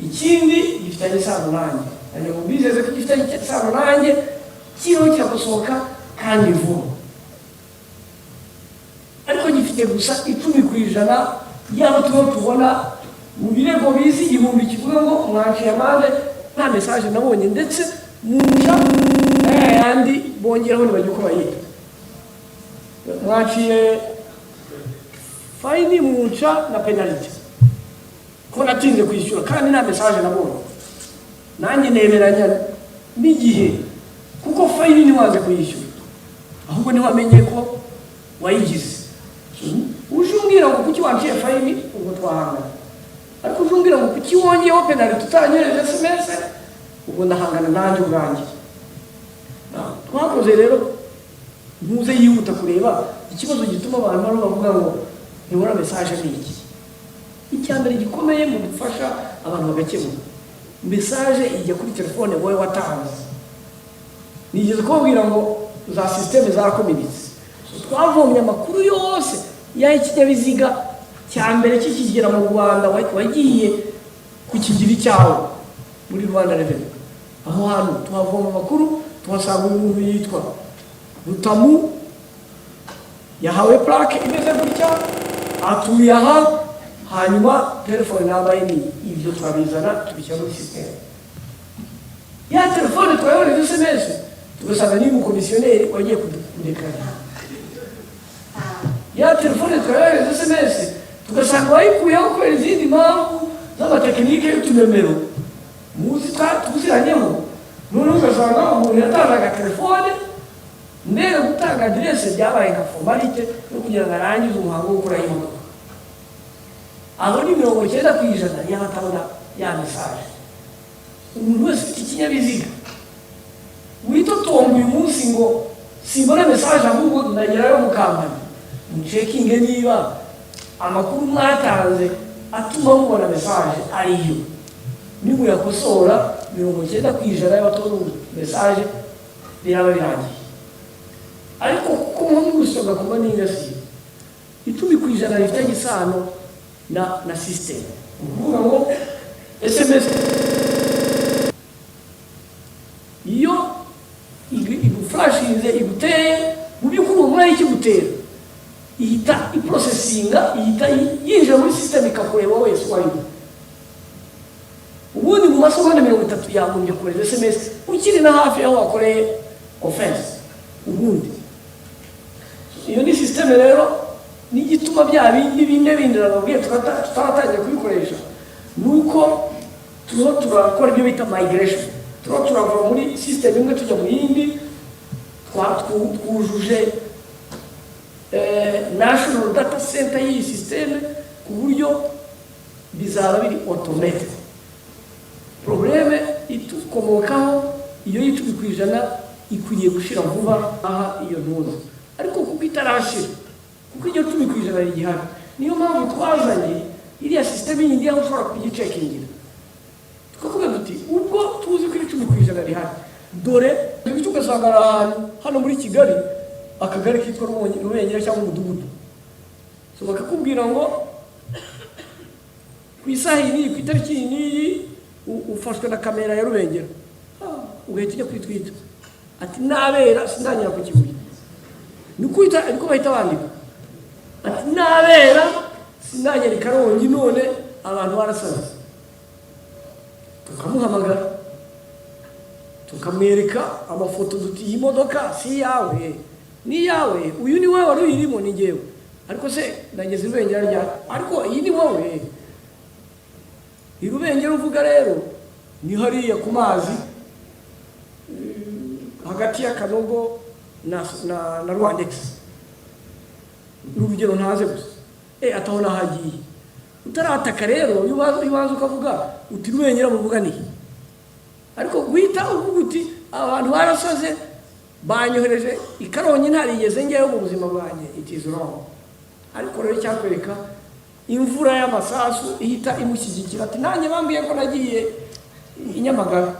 ikindi gifitanye isano nanjye. Nagira ngo mbizeze ko gifitanye isano nanjye kiriho kirakosoka kandi vuba, ariko gifite gusa 10% y'abo tuba tubona mu birego bizi 1000 kivuga ngo mwanciye amande nta message nabonye, ndetse munca yandi bongeraho, ntibajya uko bayita. Mwaciye fine, munca na pénalité ko natinze kwishyura kandi nta message nabonye. Nanjye nemeranya n'igihe, kuko fine ntiwaze kuyishyura, ahubwo ntiwamenye ko wayigize. Uje umbwira ngo kuki wanciye fine, ubwo twahangana, ariko uje umbwira ngo kuki wongeyeho pénalité utanyohereje SMS, ubwo ndahangana nanjye ubwanjye. Twakoze rero ntuze yihuta kureba ikibazo gituma abantu bari bavuga ngo ntibona message ni iki. Icya mbere gikomeye mu gufasha abantu bagakemura, message ijya kuri telefone wowe watanze. Nigeze kubabwira ngo za système zarakominitse. Twavomye amakuru yose y'aho ikinyabiziga cya mbere kikigera mu Rwanda wagiye kukigira icyawe muri Rwanda Revenue. Aho hantu tuhavoma amakuru, tuhasanga umuntu yitwa Rutamu, yahawe plaque imeze gutya, atuye aha, hanyuma telefone number ye ni ibyo. Turabizana, tubishyira muri système. Ya telefone twayohereza SMS, tugasanga ni umukomisiyoneri wagiye kudekara. Ya telefone twayohereza SMS, tugasanga wayikuyeho kubera izindi mpamvu z'amatekinike y'utunomero muzi tuziranyeho. Noneho ugasanga umuntu yatangaga telefone, mbere gutanga aderese byabaye nka formalité yo kugira ngo arangize umuhango wo gukora imodoka. Abo ni 90% y'abatabona ya message. Umuntu wese ufite ikinyabiziga witotomba uyu munsi ngo simbona message, ahubwo ndagerayo mu kampani, mucekinge niba amakuru mwatanze. atuma mubona message ariyo. Nimuyakosora, 90% y'abatora message biraba birangiye. Ariko kuko nko gusonga kuba n'ingasiye, 10% rifitanye isano na system, ukuvuga ngo SMS iyo iguflashinze, iguteye, mu by'ukuri uwo mwanya ikigutera ihita iprocessinga, ihita yinjira muri system, ikakureba wese uwo ari we. Ubundi mu masegonda 30 yagombye kohereza SMS ukiri na hafi y'aho wakoreye offense. Ubundi iyo ni system rero n'igituma bya bindi bine bindi nababwiye tutaratangiye kubikoresha, ni uko turiho turakora ibyo bita migration, turiho turava muri system imwe tujya mu yindi. Twujuje national data center y'iyi system, ku buryo bizaba biri automated. Problème itukomokaho, iyo y'10% ikwiriye gushira vuba aha iyo ntuza, ariko kuko itarashira, kuko iryo 10% rigihari, niyo mpamvu twazanye iriya system yindi aho ushobora kuyicheckingira. Tukavuga duti ubwo tuzi ko iri 10% rihari, dore bityo ugasanga ari ahantu hano muri Kigali, akagari kitwa Rubengera cyangwa umudugudu. So bakakubwira ngo ku isaha iyi n'iyi, ku itariki iyi n'iyi, ufashwe na kamera ya Rubengera. Ugahita ujya kuri Twitter ati nabera sindagera ku Kibuye. Niko bahita bandika ati nabera sindagera i Karongi, none abantu barasaze. Tukamuhamagara, tukamwereka amafoto, duti iyi modoka si iyawe, ni iyawe, uyu ni wowe wari uyirimo, ni njyewe, ariko se nageze Rubengera ryari? Ariko iyi ni wowe. Irubengera uvuga rero ni hariya ku mazi, hagati y'Akanogo na Rwandex, ni urugero ntaze gusa. Ataho nahagiye utarataka rero, iyo ubanza ukavuga uti Rubengera muvuga ni, ariko guhita uvuga uti abantu barasaze banyohereje i Karongi ntarigeze njyayo mu buzima bwanjye, it is wrong. Ariko rero icyakwereka imvura y'amasasu ihita imushyigikira ati nanjye bambwiye ko nagiye i Nyamagabe.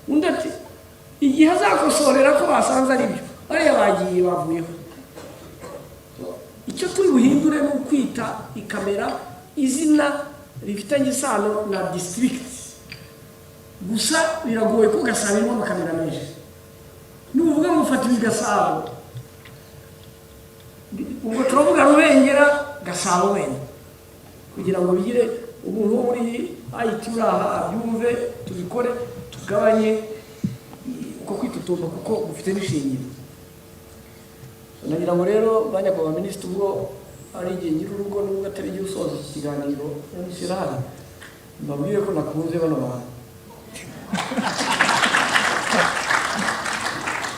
Undi ati igihe azakosorera ko basanze ari byo, bariya bagiye bavuyeho. Icyo turi buhindure ni ukwita ikamera izina rifitanye isano na district. Gusa biragoye ko Gasabo irimo amakamera menshi. Nuvuga ngo ufata ibi Gasabo, ubwo turavuga Rubengera, Gasabo wenda, kugira ngo bigire umuntu wo muri IT uri aha abyumve, tubikore, tugabanye uko kwitotomba kuko gufite n'ishingiro. Nagira ngo rero banyakubahwa minisitiri, ubwo ari igihe nyir'urugo, nubwo atari igihe usoza iki kiganiro irahari, mbabwire ko nakunze bano bantu,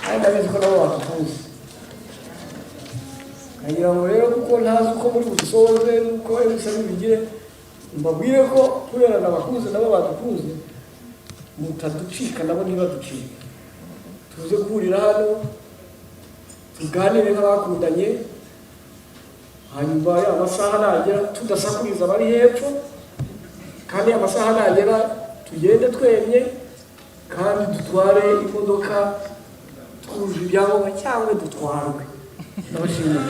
kandi ndabizi ko nabo badukunze. Nagira ngo rero, kuko ntazi uko muri busoze nuko bisa bibigire, mbabwire ko kubera nabakunze nabo badukunze, mutaducika nabo ntibaducike, tuze guhurira hano tuganire nk'abakundanye. Hanyuma ya masaha nagera tudasakuriza abari hepfo, kandi amasaha nagera tugende twemye, kandi dutware imodoka twujuje ibyangombwa cyangwa dutwarwe. Ndabashimiye.